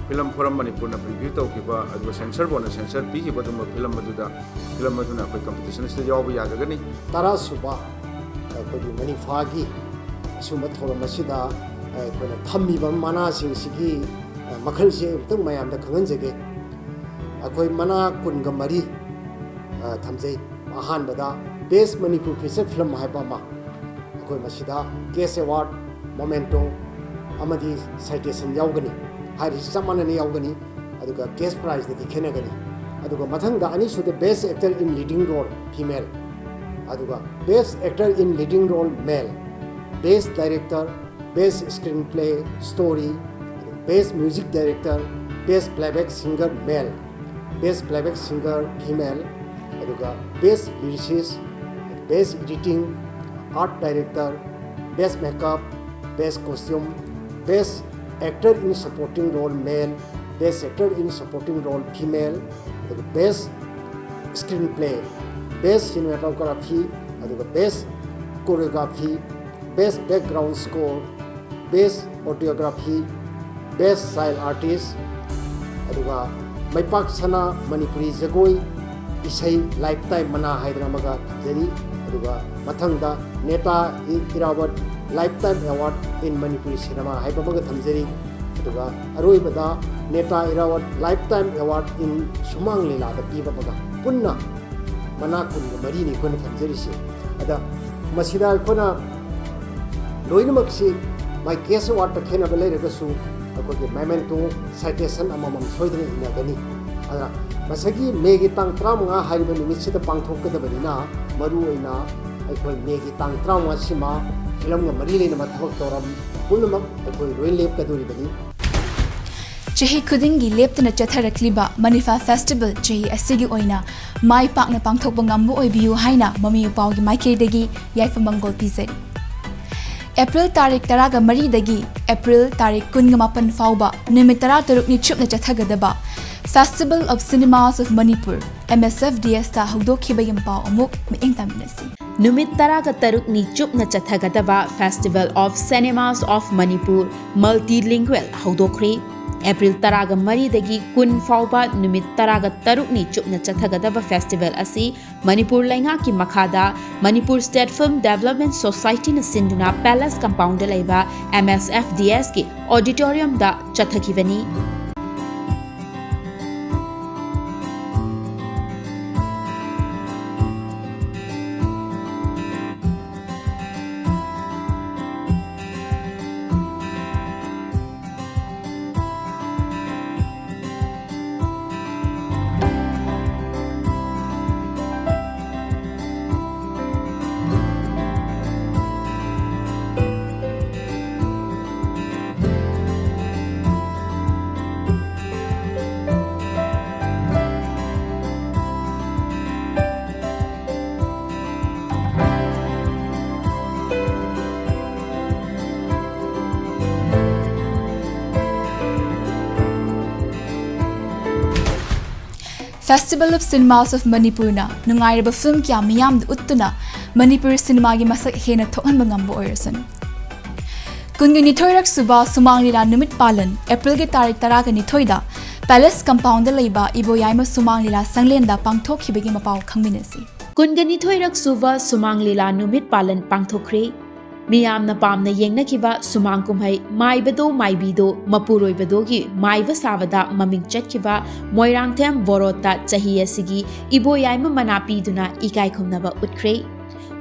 ꯐꯤꯂꯝ ꯐꯣꯔꯝ ꯃꯅꯤꯄꯨꯔꯅ preview ꯇꯧꯈꯤꯕ, ꯑꯗꯨꯒ censor board ꯅ censor ꯄꯤꯈꯤꯕ ꯑꯗꯨꯒꯨꯝꯕ ꯐꯤꯂꯝ ꯑꯗꯨꯗ, ꯐꯤꯂꯝ ꯑꯗꯨꯅ ꯑꯩꯈꯣꯏ competition ꯑꯁꯤꯗ ꯌꯥꯎꯕ ꯌꯥꯖꯒꯅꯤ꯫ ꯇꯔꯥ ꯁꯨꯕ ꯑꯩꯈꯣꯏꯒꯤ ꯃꯅꯤꯐꯥꯒꯤ ꯑꯁꯤꯒꯨꯝꯕ ꯊꯧꯔꯝ ꯑꯁꯤꯗ ꯑꯩꯈꯣꯏꯅ ꯊꯝꯃꯤꯕ ꯃꯅꯥꯁꯤꯡꯁꯤꯒꯤ ꯃꯈꯜꯁꯦ ꯑꯃꯨꯛꯇꯪ ꯃꯌꯥꯝꯗ ꯈꯪꯍꯟꯖꯒꯦ꯫ ꯑꯩꯈꯣꯏ ꯃꯅꯥ ꯀꯨꯟꯒ ꯃꯔꯤ ꯊꯝꯖꯩ꯫ ꯑꯍꯥꯟꯕꯗ Best Manipur Feature Film ꯍꯥꯏꯕ ꯑꯃ, ꯑꯩꯈꯣꯏ ꯃꯁꯤꯗ Cash Award, Memento ꯑꯃꯗꯤ Citation ꯌꯥꯎꯒꯅꯤ꯫ ꯍꯥꯏꯔꯤꯁꯤ ꯆꯞ ꯃꯥꯟꯅꯅ ꯌꯥꯎꯒꯅꯤ, ꯑꯗꯨꯒ Cash Prize ꯗꯗꯤ ꯈꯦꯠꯅꯒꯅꯤ꯫ ꯑꯗꯨꯒ ꯃꯊꯪꯗ ꯑꯅꯤꯁꯨꯕꯗ Best Actor in Leading Role Female, ꯑꯗꯨꯒ Best Actor in Leading Role Male, Best Director, Best Screenplay Story, Best Music Director, Best Playback Singer Male, Best Playback Singer Female, ꯑꯗꯨꯒ Best Lyricist, Best Editing, Art Director, Best Makeup, Best Costume, Best Actor in Supporting Role Male, Best Actor in Supporting Role Female, ꯑꯗꯨꯒ Best Screenplay, Best Cinematography, ꯑꯗꯨꯒ Best Choreography, Best Background Score, Best Audiography, Best Child Artist, ꯑꯗꯨꯒ ꯃꯩꯄꯥꯛ ꯁꯅꯥ ꯃꯅꯤꯄꯨꯔꯤ ꯖꯒꯣꯏ, ꯏꯁꯩ life time ꯃꯅꯥ ꯍꯥꯏꯗꯅ ꯑꯃꯒ ꯊꯝꯖꯔꯤ꯫ ꯑꯗꯨꯒ ꯃꯊꯪꯗ ꯅꯦꯇꯥ ꯏ-, ꯏꯔꯥꯕꯣꯠ ꯂꯥꯏꯐ ꯇꯥꯏꯝ ꯑꯦꯋꯥꯔꯗ ꯏꯟ ꯃꯅꯤꯄꯨꯔꯤ ꯁꯤꯅꯦꯃꯥ ꯍꯥꯏꯕ ꯑꯃꯒ ꯊꯝꯖꯔꯤ꯫ ꯑꯗꯨꯒ ꯑꯔꯣꯏꯕꯗ ꯅꯦꯇꯥ ꯏꯔꯥꯕꯣꯠ ꯂꯥꯏꯐ ꯇꯥꯏꯝ ꯑꯦꯋꯥꯔꯗ ꯏꯟ ꯁꯨꯃꯥꯡ ꯂꯤꯂꯥꯗ ꯄꯤꯕ ꯑꯃꯒ ꯄꯨꯟꯅ ꯃꯅꯥ ꯀꯨꯟꯒ ꯃꯔꯤꯅꯤ ꯑꯩꯈꯣꯏꯅ ꯊꯝꯖꯔꯤꯁꯦ꯫ ꯑꯗ ꯃꯁꯤꯗ ꯑꯩꯈꯣꯏꯅ ꯂꯣꯏꯅꯃꯛꯁꯤ ꯃꯥꯏ ꯀꯦꯁ ꯑꯦꯋꯥꯔꯗꯇ ꯈꯦꯠꯅꯕ ꯂꯩꯔꯒꯁꯨ ꯑꯩꯈꯣꯏꯒꯤ ꯃꯦꯃꯦꯟꯇꯣ ꯁꯥꯏꯇꯦꯁꯟ ꯑꯃꯃꯝ ꯁꯣꯏꯗꯅ ꯏꯟꯅꯒꯅꯤ꯫ ꯑꯗꯨꯅ ꯃꯁꯤꯒꯤ ꯃꯦꯒꯤ ꯇꯥꯡ ꯇꯔꯥꯃꯉꯥ ꯍꯥꯏꯔꯤꯕ ꯅꯨꯃꯤꯠꯁꯤꯗ ꯄꯥꯡꯊꯣꯛꯀꯗꯕꯅꯤꯅ, ꯃꯔꯨꯑꯣꯏꯅ ꯑꯩꯈꯣꯏ ꯃꯦꯒꯤ ꯇꯥꯡ ꯇꯔꯥꯃꯉꯥꯁꯤꯃ ꯐꯤꯂꯝꯒ ꯃꯔꯤ ꯂꯩꯅꯕ ꯊꯕꯛ ꯊꯧꯔꯝ ꯄꯨꯝꯅꯃꯛ ꯑꯩꯈꯣꯏ ꯂꯣꯏ ꯂꯦꯞꯀꯗꯧꯔꯤꯕꯅꯤ꯫ ꯆꯍꯤ ꯈꯨꯗꯤꯡꯒꯤ ꯂꯦꯞꯇꯅ ꯆꯠꯊꯔꯛꯂꯤꯕ ꯃꯅꯤꯐꯥ ꯐꯦꯁꯇꯤꯚꯦꯜ ꯆꯍꯤ ꯑꯁꯤꯒꯤ ꯑꯣꯏꯅ ꯃꯥꯏ ꯄꯥꯛꯅ ꯄꯥꯡꯊꯣꯛꯄ ꯉꯝꯕ ꯑꯣꯏꯕꯤꯌꯨ ꯍꯥꯏꯅ ꯃꯃꯤ ꯎꯄꯥꯎꯒꯤ ꯃꯥꯏꯀꯩꯗꯒꯤ ꯌꯥꯏꯐ ꯃꯪꯒꯣꯜ ꯄꯤꯖꯔꯤ꯫ ꯑꯦꯄ꯭ꯔꯤꯜ ꯇꯥꯔꯤꯛ ꯇꯔꯥꯒ ꯃꯔꯤꯗꯒꯤ ꯑꯦꯄ꯭ꯔꯤꯜ ꯇꯥꯔꯤꯛ ꯀꯨꯟꯒ ꯃꯥꯄꯟ ꯐꯥꯎꯕ ꯅꯨꯃꯤꯠ ꯇꯔꯥꯇꯔꯨꯛꯅꯤ ꯆꯨꯞꯅ ꯆꯠꯊꯒꯗꯕ Festival of Cinemas of Manipur, M S F D S ꯇ ꯍꯧꯗꯣꯛꯈꯤꯕꯒꯤ ꯄꯥꯎ ꯑꯃꯨꯛ ꯃꯤꯠꯌꯦꯡ ꯇꯥꯃꯤꯟꯅꯁꯤ꯫ ꯅꯨꯃꯤꯠ ꯇꯔꯥꯒ ꯇꯔꯨꯛꯅꯤ ꯆꯨꯞꯅ ꯆꯠꯊꯒꯗꯕ Festival of Cinemas of Manipur Multilingual ꯍꯧꯗꯣꯛꯈ꯭ꯔꯦ꯫ ꯑꯦꯄ꯭ꯔꯤꯜ ꯇꯔꯥꯒ ꯃꯔꯤꯗꯒꯤ ꯀꯨꯟ ꯐꯥꯎꯕ ꯅꯨꯃꯤꯠ ꯇꯔꯥꯒ ꯇꯔꯨꯛꯅꯤ ꯆꯨꯞꯅ ꯆꯠꯊꯒꯗꯕ ꯐꯦꯁꯇꯤꯚꯦꯜ ꯑꯁꯤ ꯃꯅꯤꯄꯨꯔ ꯂꯩꯉꯥꯛꯀꯤ ꯃꯈꯥꯗ ꯃꯅꯤꯄꯨꯔ ꯁ꯭ꯇꯦꯠ ꯐꯤꯜꯝ ꯗꯦꯕꯂꯞꯃꯦꯟꯠ ꯁꯣꯁꯥꯏꯇꯤꯅ ꯁꯤꯟꯗꯨꯅ ꯄꯦꯂꯦꯁ ꯀꯝꯄꯥꯎꯟꯗ ꯂꯩꯕ M S F D S ꯀꯤ ꯑꯣꯗꯤꯇꯣꯔꯤꯌꯝꯗ ꯆꯠꯊꯈꯤꯕꯅꯤ꯫ Festival of Cinemas of Manipurꯅ ꯅꯨꯡꯉꯥꯏꯔꯕ ꯐꯤꯜꯝ ꯀꯌꯥ ꯃꯤꯌꯥꯝꯗ ꯎꯠꯇꯨꯅ ꯃꯅꯤꯄꯨꯔꯤ ꯁꯤꯅꯦꯃꯥꯒꯤ ꯃꯁꯛ ꯍꯦꯟꯅ ꯊꯣꯛꯍꯟꯕ ꯉꯝꯕ ꯑꯣꯏꯔꯁꯅꯨ꯫ ꯀꯨꯟꯒ ꯅꯤꯊꯣꯏꯔꯛ ꯁꯨꯕ ꯁꯨꯃꯥꯡ ꯂꯤꯂꯥ ꯅꯨꯃꯤꯠ ꯄꯥꯂꯟ ꯑꯦꯄ꯭ꯔꯤꯜꯒꯤ ꯇꯥꯔꯤꯛ ꯇꯔꯥꯒ ꯅꯤꯊꯣꯏꯗ Palace compoundꯗ ꯂꯩꯕ ꯏꯕꯣꯌꯥꯏꯃ ꯁꯨꯃꯥꯡ ꯂꯤꯂꯥ ꯁꯪꯂꯦꯟꯗ ꯄꯥꯡꯊꯣꯛꯈꯤꯕꯒꯤ ꯃꯄꯥꯎ ꯈꯪꯃꯤꯟꯅꯁꯤ꯫ ꯀꯨꯟꯒꯅꯤꯊꯣꯏꯔꯛ ꯁꯨꯕ ꯁꯨꯃꯥꯡ ꯂꯤꯂꯥ ꯅꯨꯃꯤꯠ ꯄꯥꯂꯟ ꯄꯥꯡꯊꯣꯛꯈ꯭ꯔꯦ꯫ ꯃꯤꯌꯥꯝꯅ ꯄꯥꯝꯅ ꯌꯦꯡꯅꯈꯤꯕ ꯁꯨꯃꯥꯡ ꯀꯨꯝꯍꯩ ꯃꯥꯏꯕꯗꯣ ꯃꯥꯏꯕꯤꯗꯣ ꯃꯄꯨꯔꯣꯏꯕꯗꯣꯒꯤ ꯃꯥꯏꯕ ꯁꯥꯕꯗ ꯃꯃꯤꯡ ꯆꯠꯈꯤꯕ ꯃꯣꯏꯔꯥꯡꯊꯦꯝ ꯕꯣꯔꯣꯠꯇ ꯆꯍꯤ ꯑꯁꯤꯒꯤ ꯏꯕꯣꯌꯥꯏꯃ ꯃꯅꯥ ꯄꯤꯗꯨꯅ ꯏꯀꯥꯏ ꯈꯨꯝꯅꯕ ꯎꯠꯈ꯭ꯔꯦ꯫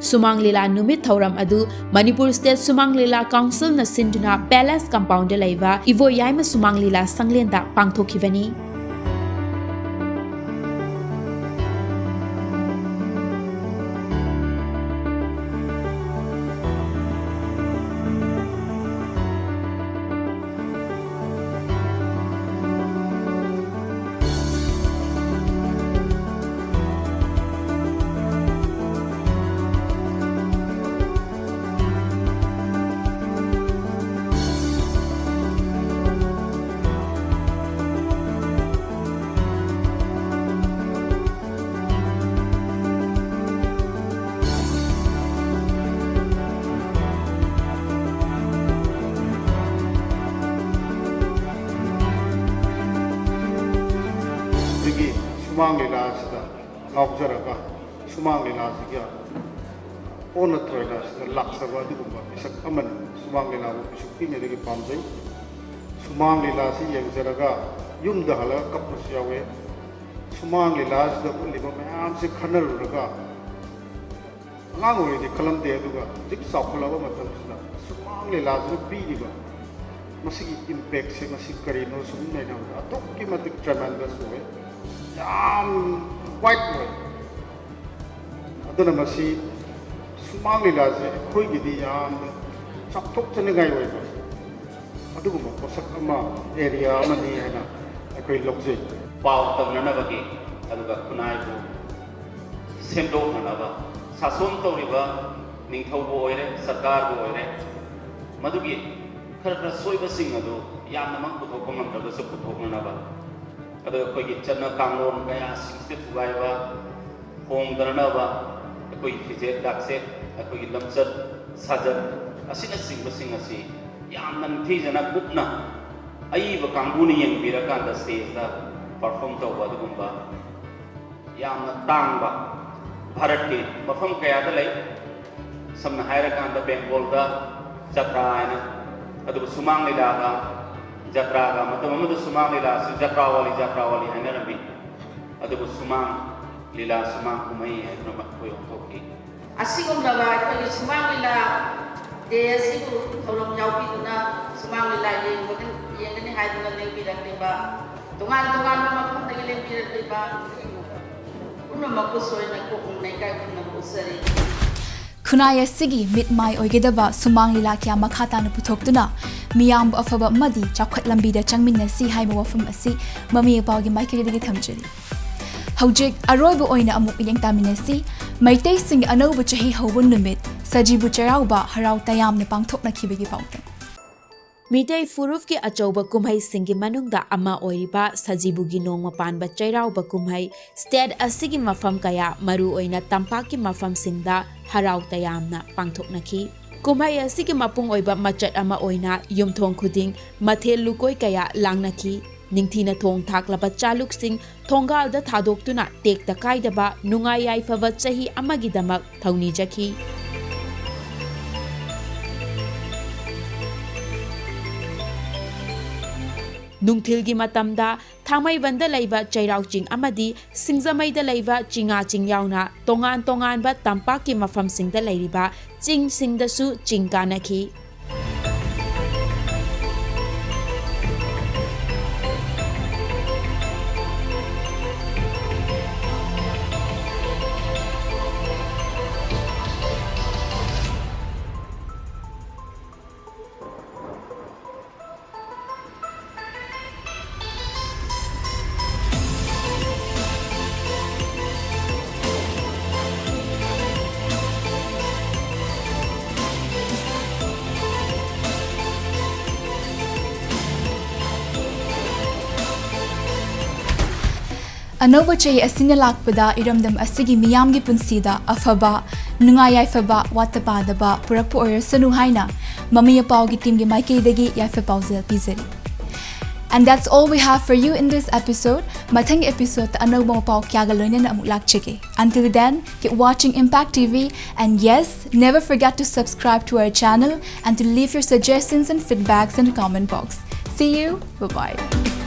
ꯁꯨꯃꯥꯡ ꯂꯤꯂꯥ ꯅꯨꯃꯤꯠ ꯊꯧꯔꯝ ꯑꯗꯨ ꯃꯅꯤꯄꯨꯔ ꯁ꯭ꯇꯦꯠ ꯁꯨꯃꯥꯡ ꯂꯤꯂꯥ ꯀꯥꯎꯟꯁꯤꯜꯅ ꯁꯤꯟꯗꯨꯅ ꯄꯦꯂꯦꯁ ꯀꯝꯄꯥꯎꯟꯗ ꯂꯩꯕ ꯏꯕꯣꯌꯥꯏꯃ ꯁꯨꯃꯥꯡ ꯂꯤꯂꯥ ꯁꯪꯂꯦꯟꯗ ꯄꯥꯡꯊꯣꯛꯈꯤꯕꯅꯤ꯫ ꯑꯗꯒꯤ ꯁꯨꯃꯥꯡ ꯂꯤꯂꯥ ꯑꯁꯤꯗ ꯉꯥꯎꯖꯔꯒ ꯁꯨꯃꯥꯡ ꯂꯤꯂꯥꯁꯤꯒ ꯑꯣꯟꯅ ꯇꯩꯅꯅ ꯁꯤꯗ ꯂꯥꯛꯆꯕ ꯑꯗꯨꯒꯨꯝꯕ ꯃꯤꯁꯛ ꯑꯃꯅꯤ꯫ ꯁꯨꯃꯥꯡ ꯂꯤꯂꯥꯕꯨ ꯄꯤꯁꯛ ꯄꯤꯛꯏꯉꯩꯗꯒꯤ ꯄꯥꯝꯖꯩ꯫ ꯁꯨꯃꯥꯡ ꯂꯤꯂꯥꯁꯤ ꯌꯦꯡꯖꯔꯒ ꯌꯨꯝꯗ ꯍꯜꯂꯒ ꯀꯞꯄꯁꯨ ꯌꯥꯎꯋꯦ꯫ ꯁꯨꯃꯥꯡ ꯂꯤꯂꯥꯁꯤꯗ ꯎꯠꯂꯤꯕ ꯃꯌꯥꯝꯁꯤ ꯈꯟꯅꯔꯨꯔꯒ ꯑꯉꯥꯡ ꯑꯣꯏꯔꯤꯉꯩꯗꯤ ꯈꯜꯂꯝꯗꯦ, ꯑꯗꯨꯒ ꯍꯧꯖꯤꯛ ꯆꯥꯎꯈꯠꯂꯕ ꯃꯇꯝꯁꯤꯗ ꯁꯨꯃꯥꯡ ꯂꯤꯂꯥꯁꯤꯅ ꯄꯤꯔꯤꯕ ꯃꯁꯤꯒꯤ ꯏꯝꯄꯦꯛꯁꯦ, ꯃꯁꯤ ꯀꯔꯤꯅꯣ ꯁꯨꯝ ꯅꯩꯅꯕꯗ ꯑꯗꯨꯛꯀꯤ ꯃꯇꯤꯛ ꯇ꯭ꯔꯦꯃꯦꯟꯗꯁ ꯑꯣꯏ, ꯌꯥꯝ ꯋꯥꯏꯠ ꯑꯣꯏ꯫ ꯑꯗꯨꯅ ꯃꯁꯤ ꯁꯨꯃꯥꯡ ꯂꯤꯂꯥꯁꯦ ꯑꯩꯈꯣꯏꯒꯤꯗꯤ ꯌꯥꯝꯅ ꯆꯥꯎꯊꯣꯛꯆꯅꯤꯡꯉꯥꯏ ꯑꯣꯏꯕ ꯑꯗꯨꯒꯨꯝꯕ ꯄꯣꯠꯁꯛ ꯑꯃ, ꯑꯦꯔꯤꯌꯥ ꯑꯃꯅꯤ ꯍꯥꯏꯅ ꯑꯩꯈꯣꯏ ꯂꯧꯖꯩ꯫ ꯄꯥꯎ ꯇꯝꯅꯅꯕꯒꯤ, ꯑꯗꯨꯒ ꯈꯨꯟꯅꯥꯏꯕꯨ ꯁꯦꯝꯗꯣꯛꯅꯅꯕ, ꯁꯥꯁꯣꯟ ꯇꯧꯔꯤꯕ ꯅꯤꯡꯊꯧꯕꯨ ꯑꯣꯏꯔꯦ, ꯁꯔꯀꯥꯔꯕꯨ ꯑꯣꯏꯔꯦ, ꯃꯗꯨꯒꯤ ꯈꯔ ꯈꯔ ꯁꯣꯏꯕꯁꯤꯡ ꯑꯗꯨ ꯌꯥꯝꯅꯃꯛ ꯄꯨꯊꯣꯛꯄ ꯉꯝꯗ꯭ꯔꯒꯁꯨ ꯄꯨꯊꯣꯛꯅꯅꯕ, ꯑꯗꯨꯒ ꯑꯩꯈꯣꯏꯒꯤ ꯆꯠꯅ ꯀꯥꯡꯂꯣꯟ ꯀꯌꯥꯁꯤꯡꯁꯦ ꯊꯨꯒꯥꯏꯕ, ꯍꯣꯡꯗꯅꯅꯕ, ꯑꯩꯈꯣꯏꯒꯤ ꯐꯤꯖꯦꯠ ꯂꯥꯛꯆꯦꯠ, ꯑꯩꯈꯣꯏꯒꯤ ꯂꯝꯆꯠ ꯁꯥꯖꯠ ꯑꯁꯤꯅꯆꯤꯡꯕꯁꯤꯡ ꯑꯁꯤ ꯌꯥꯝꯅ ꯅꯤꯡꯊꯤꯖꯅ ꯀꯨꯞꯅ ꯑꯏꯕ ꯀꯥꯡꯕꯨꯅ ꯌꯦꯡꯕꯤꯔꯀꯥꯟꯗ ꯁ꯭ꯇꯦꯖꯇ ꯄꯔꯐꯣꯔꯝ ꯇꯧꯕ ꯑꯗꯨꯒꯨꯝꯕ ꯌꯥꯝꯅ ꯇꯥꯡꯕ ꯚꯥꯔꯠꯀꯤ ꯃꯐꯝ ꯀꯌꯥꯗ ꯂꯩ꯫ ꯁꯝꯅ ꯍꯥꯏꯔꯀꯥꯟꯗ ꯕꯦꯡꯒꯣꯜꯗ ꯖꯇ꯭ꯔꯥ ꯍꯥꯏꯅ, ꯑꯗꯨꯕꯨ ꯁꯨꯃꯥꯡ ꯂꯤꯂꯥꯒ ꯖꯇ꯭ꯔꯥꯒ, ꯃꯇꯝ ꯑꯃꯗ ꯁꯨꯃꯥꯡ ꯂꯤꯂꯥ ꯑꯁꯤ ꯖꯇ꯭ꯔꯥꯋꯥꯂꯤ ꯖꯇ꯭ꯔꯥꯋꯥꯂꯤ ꯍꯥꯏꯅꯔꯝꯃꯤ, ꯑꯗꯨꯕꯨ ꯁꯨꯃꯥꯡ ꯂꯤꯂꯥ, ꯁꯨꯃꯥꯡ ꯀꯨꯝꯍꯩ ꯍꯥꯏꯗꯨꯅ ꯑꯩꯈꯣꯏ ꯑꯣꯟꯊꯣꯛꯈꯤ꯫ ꯑꯁꯤꯒꯨꯝꯂꯕ ꯑꯩꯈꯣꯏꯒꯤ ꯁꯨꯃꯥꯡ ꯂꯤꯂꯥ ꯗꯦ ꯑꯁꯤꯕꯨ ꯊꯧꯔꯝ ꯌꯥꯎꯕꯤꯗꯨꯅ ꯁꯨꯃꯥꯡ ꯂꯤꯂꯥ ꯌꯦꯡꯕꯒ-, ꯌꯦꯡꯒꯅꯤ ꯍꯥꯏꯗꯨꯅ ꯂꯦꯡꯕꯤꯔꯛꯂꯤꯕ, ꯇꯣꯉꯥꯟ ꯇꯣꯉꯥꯟꯕ ꯃꯐꯝꯗꯒꯤ ꯂꯦꯡꯕꯤꯔꯛꯂꯤꯕ ꯄꯨꯝꯅꯃꯛꯄꯨ ꯁꯣꯏꯅ ꯀꯣꯛ ꯅꯩꯀꯥꯏ ꯈꯨꯝꯅꯕ ꯎꯠꯆꯔꯤ꯫ ꯈꯨꯟꯅꯥꯏ ꯑꯁꯤꯒꯤ ꯃꯤꯠ ꯃꯥꯏ ꯑꯣꯏꯒꯗꯕ ꯁꯨꯃꯥꯡ ꯂꯤꯂꯥ ꯀꯌꯥ ꯃꯈꯥ ꯇꯥꯅ ꯄꯨꯊꯣꯛꯇꯨꯅ ꯃꯤꯌꯥꯝꯕꯨ ꯑꯐꯕ ꯑꯃꯗꯤ ꯆꯥꯎꯈꯠ ꯂꯝꯕꯤꯗ ꯆꯪꯃꯤꯟꯅꯁꯤ ꯍꯥꯏꯕ ꯋꯥꯐꯝ ꯑꯁꯤ ꯃꯃꯤ ꯃꯄꯥꯒꯤ ꯃꯥꯏꯀꯩꯗꯒꯤ ꯊꯝꯖꯔꯤ꯫ ꯍꯧꯖꯤꯛ ꯑꯔꯣꯏꯕ ꯑꯣꯏꯅ ꯑꯃꯨꯛ ꯃꯤꯠꯌꯦꯡ ꯇꯥꯃꯤꯟꯅꯁꯤ꯫ ꯃꯩꯇꯩꯁꯤꯡꯒꯤ ꯑꯅꯧꯕ ꯆꯍꯤ ꯍꯧꯕ ꯅꯨꯃꯤꯠ ꯁꯖꯤꯕꯨ ꯆꯩꯔꯥꯎꯕ ꯍꯔꯥꯎ ꯇꯌꯥꯝꯅ ꯄꯥꯡꯊꯣꯛꯅꯈꯤꯕꯒꯤ ꯄꯥꯎꯗꯝ꯫ ꯃꯤꯇꯩ ꯐꯨꯔꯨꯞꯀꯤ ꯑꯆꯧꯕ ꯀꯨꯝꯍꯩꯁꯤꯡꯒꯤ ꯃꯅꯨꯡꯗ ꯑꯃ ꯑꯣꯏꯔꯤꯕ ꯁꯖꯤꯕꯨꯒꯤ ꯅꯣꯡꯃ ꯄꯥꯟꯕ ꯆꯩꯔꯥꯎꯕ ꯀꯨꯝꯍꯩ ꯁ꯭ꯇꯦꯠ ꯑꯁꯤꯒꯤ ꯃꯐꯝ ꯀꯌꯥ, ꯃꯔꯨꯑꯣꯏꯅ ꯇꯝꯄꯥꯛꯀꯤ ꯃꯐꯝꯁꯤꯡꯗ ꯍꯔꯥꯎ ꯇꯌꯥꯝꯅ ꯄꯥꯡꯊꯣꯛꯅꯈꯤ꯫ ꯀꯨꯝꯍꯩ ꯑꯁꯤꯒꯤ ꯃꯄꯨꯡ ꯑꯣꯏꯕ ꯃꯆꯠ ꯑꯃ ꯑꯣꯏꯅ ꯌꯨꯝꯊꯣꯡ ꯈꯨꯗꯤꯡ ꯃꯊꯦꯜ ꯂꯨꯀꯣꯏ ꯀꯌꯥ ꯂꯥꯡꯅꯈꯤ꯫ ꯅꯤꯡꯊꯤꯅ ꯊꯣꯡ ꯊꯥꯛꯂꯕ ꯆꯥꯂꯨꯛꯁꯤꯡ ꯊꯣꯡꯒꯥꯜꯗ ꯊꯥꯗꯣꯛꯇꯨꯅ ꯇꯦꯛꯇ ꯀꯥꯏꯗꯕ ꯅꯨꯡꯉꯥꯏ ꯌꯥꯏꯐꯕ ꯆꯍꯤ ꯑꯃꯒꯤꯗꯃꯛ ꯊꯧꯅꯤꯖꯈꯤ꯫ ꯅꯨꯡꯊꯤꯜꯒꯤ ꯃꯇꯝꯗ ꯊꯥꯡꯃꯩꯕꯟꯗ ꯂꯩꯕ ꯆꯩꯔꯥꯎ ꯆꯤꯡ ꯑꯃꯗꯤ ꯁꯤꯡꯖꯃꯩꯗ ꯂꯩꯕ ꯆꯤꯡꯉꯥ ꯆꯤꯡ ꯌꯥꯎꯅ ꯇꯣꯉꯥꯟ ꯇꯣꯉꯥꯟꯕ ꯇꯝꯄꯥꯛꯀꯤ ꯃꯐꯝꯁꯤꯡꯗ ꯂꯩꯔꯤꯕ ꯆꯤꯡꯁꯤꯡꯗꯁꯨ ꯆꯤꯡ ꯀꯥꯅꯈꯤ꯫ ꯑꯅꯧꯕ ꯆꯍꯤ ꯑꯁꯤꯅ ꯂꯥꯛꯄꯗ ꯏꯔꯝꯗꯝ ꯑꯁꯤꯒꯤ ꯃꯤꯌꯥꯝꯒꯤ ꯄꯨꯟꯁꯤꯗ ꯑꯐꯕ, ꯅꯨꯡꯉꯥꯏ ꯌꯥꯏꯐꯕ, ꯋꯥꯠꯇ ꯄꯥꯗꯕ ꯄꯨꯔꯛꯄ ꯑꯣꯏꯔꯁꯅꯨ ꯍꯥꯏꯅ ꯃꯃꯤ ꯃꯄꯥꯎꯒꯤ ꯇꯤꯝꯒꯤ ꯃꯥꯏꯀꯩꯗꯒꯤ ꯌꯥꯏꯐ ꯄꯥꯎꯖꯦꯜ ꯄꯤꯖꯔꯤ꯫ And that's all we have for you in this episode. ꯃꯊꯪꯒꯤ episode ꯑꯅꯧꯕ ꯃꯄꯥꯎ ꯀꯌꯥꯒ ꯂꯣꯏꯅꯅ ꯑꯃꯨꯛ ꯂꯥꯛꯆꯒꯦ. Until then, keep watching Impact T V, and yes, never forget to subscribe to our channel and to leave your suggestions and feedbacks in the comment box. See you. Bye-bye.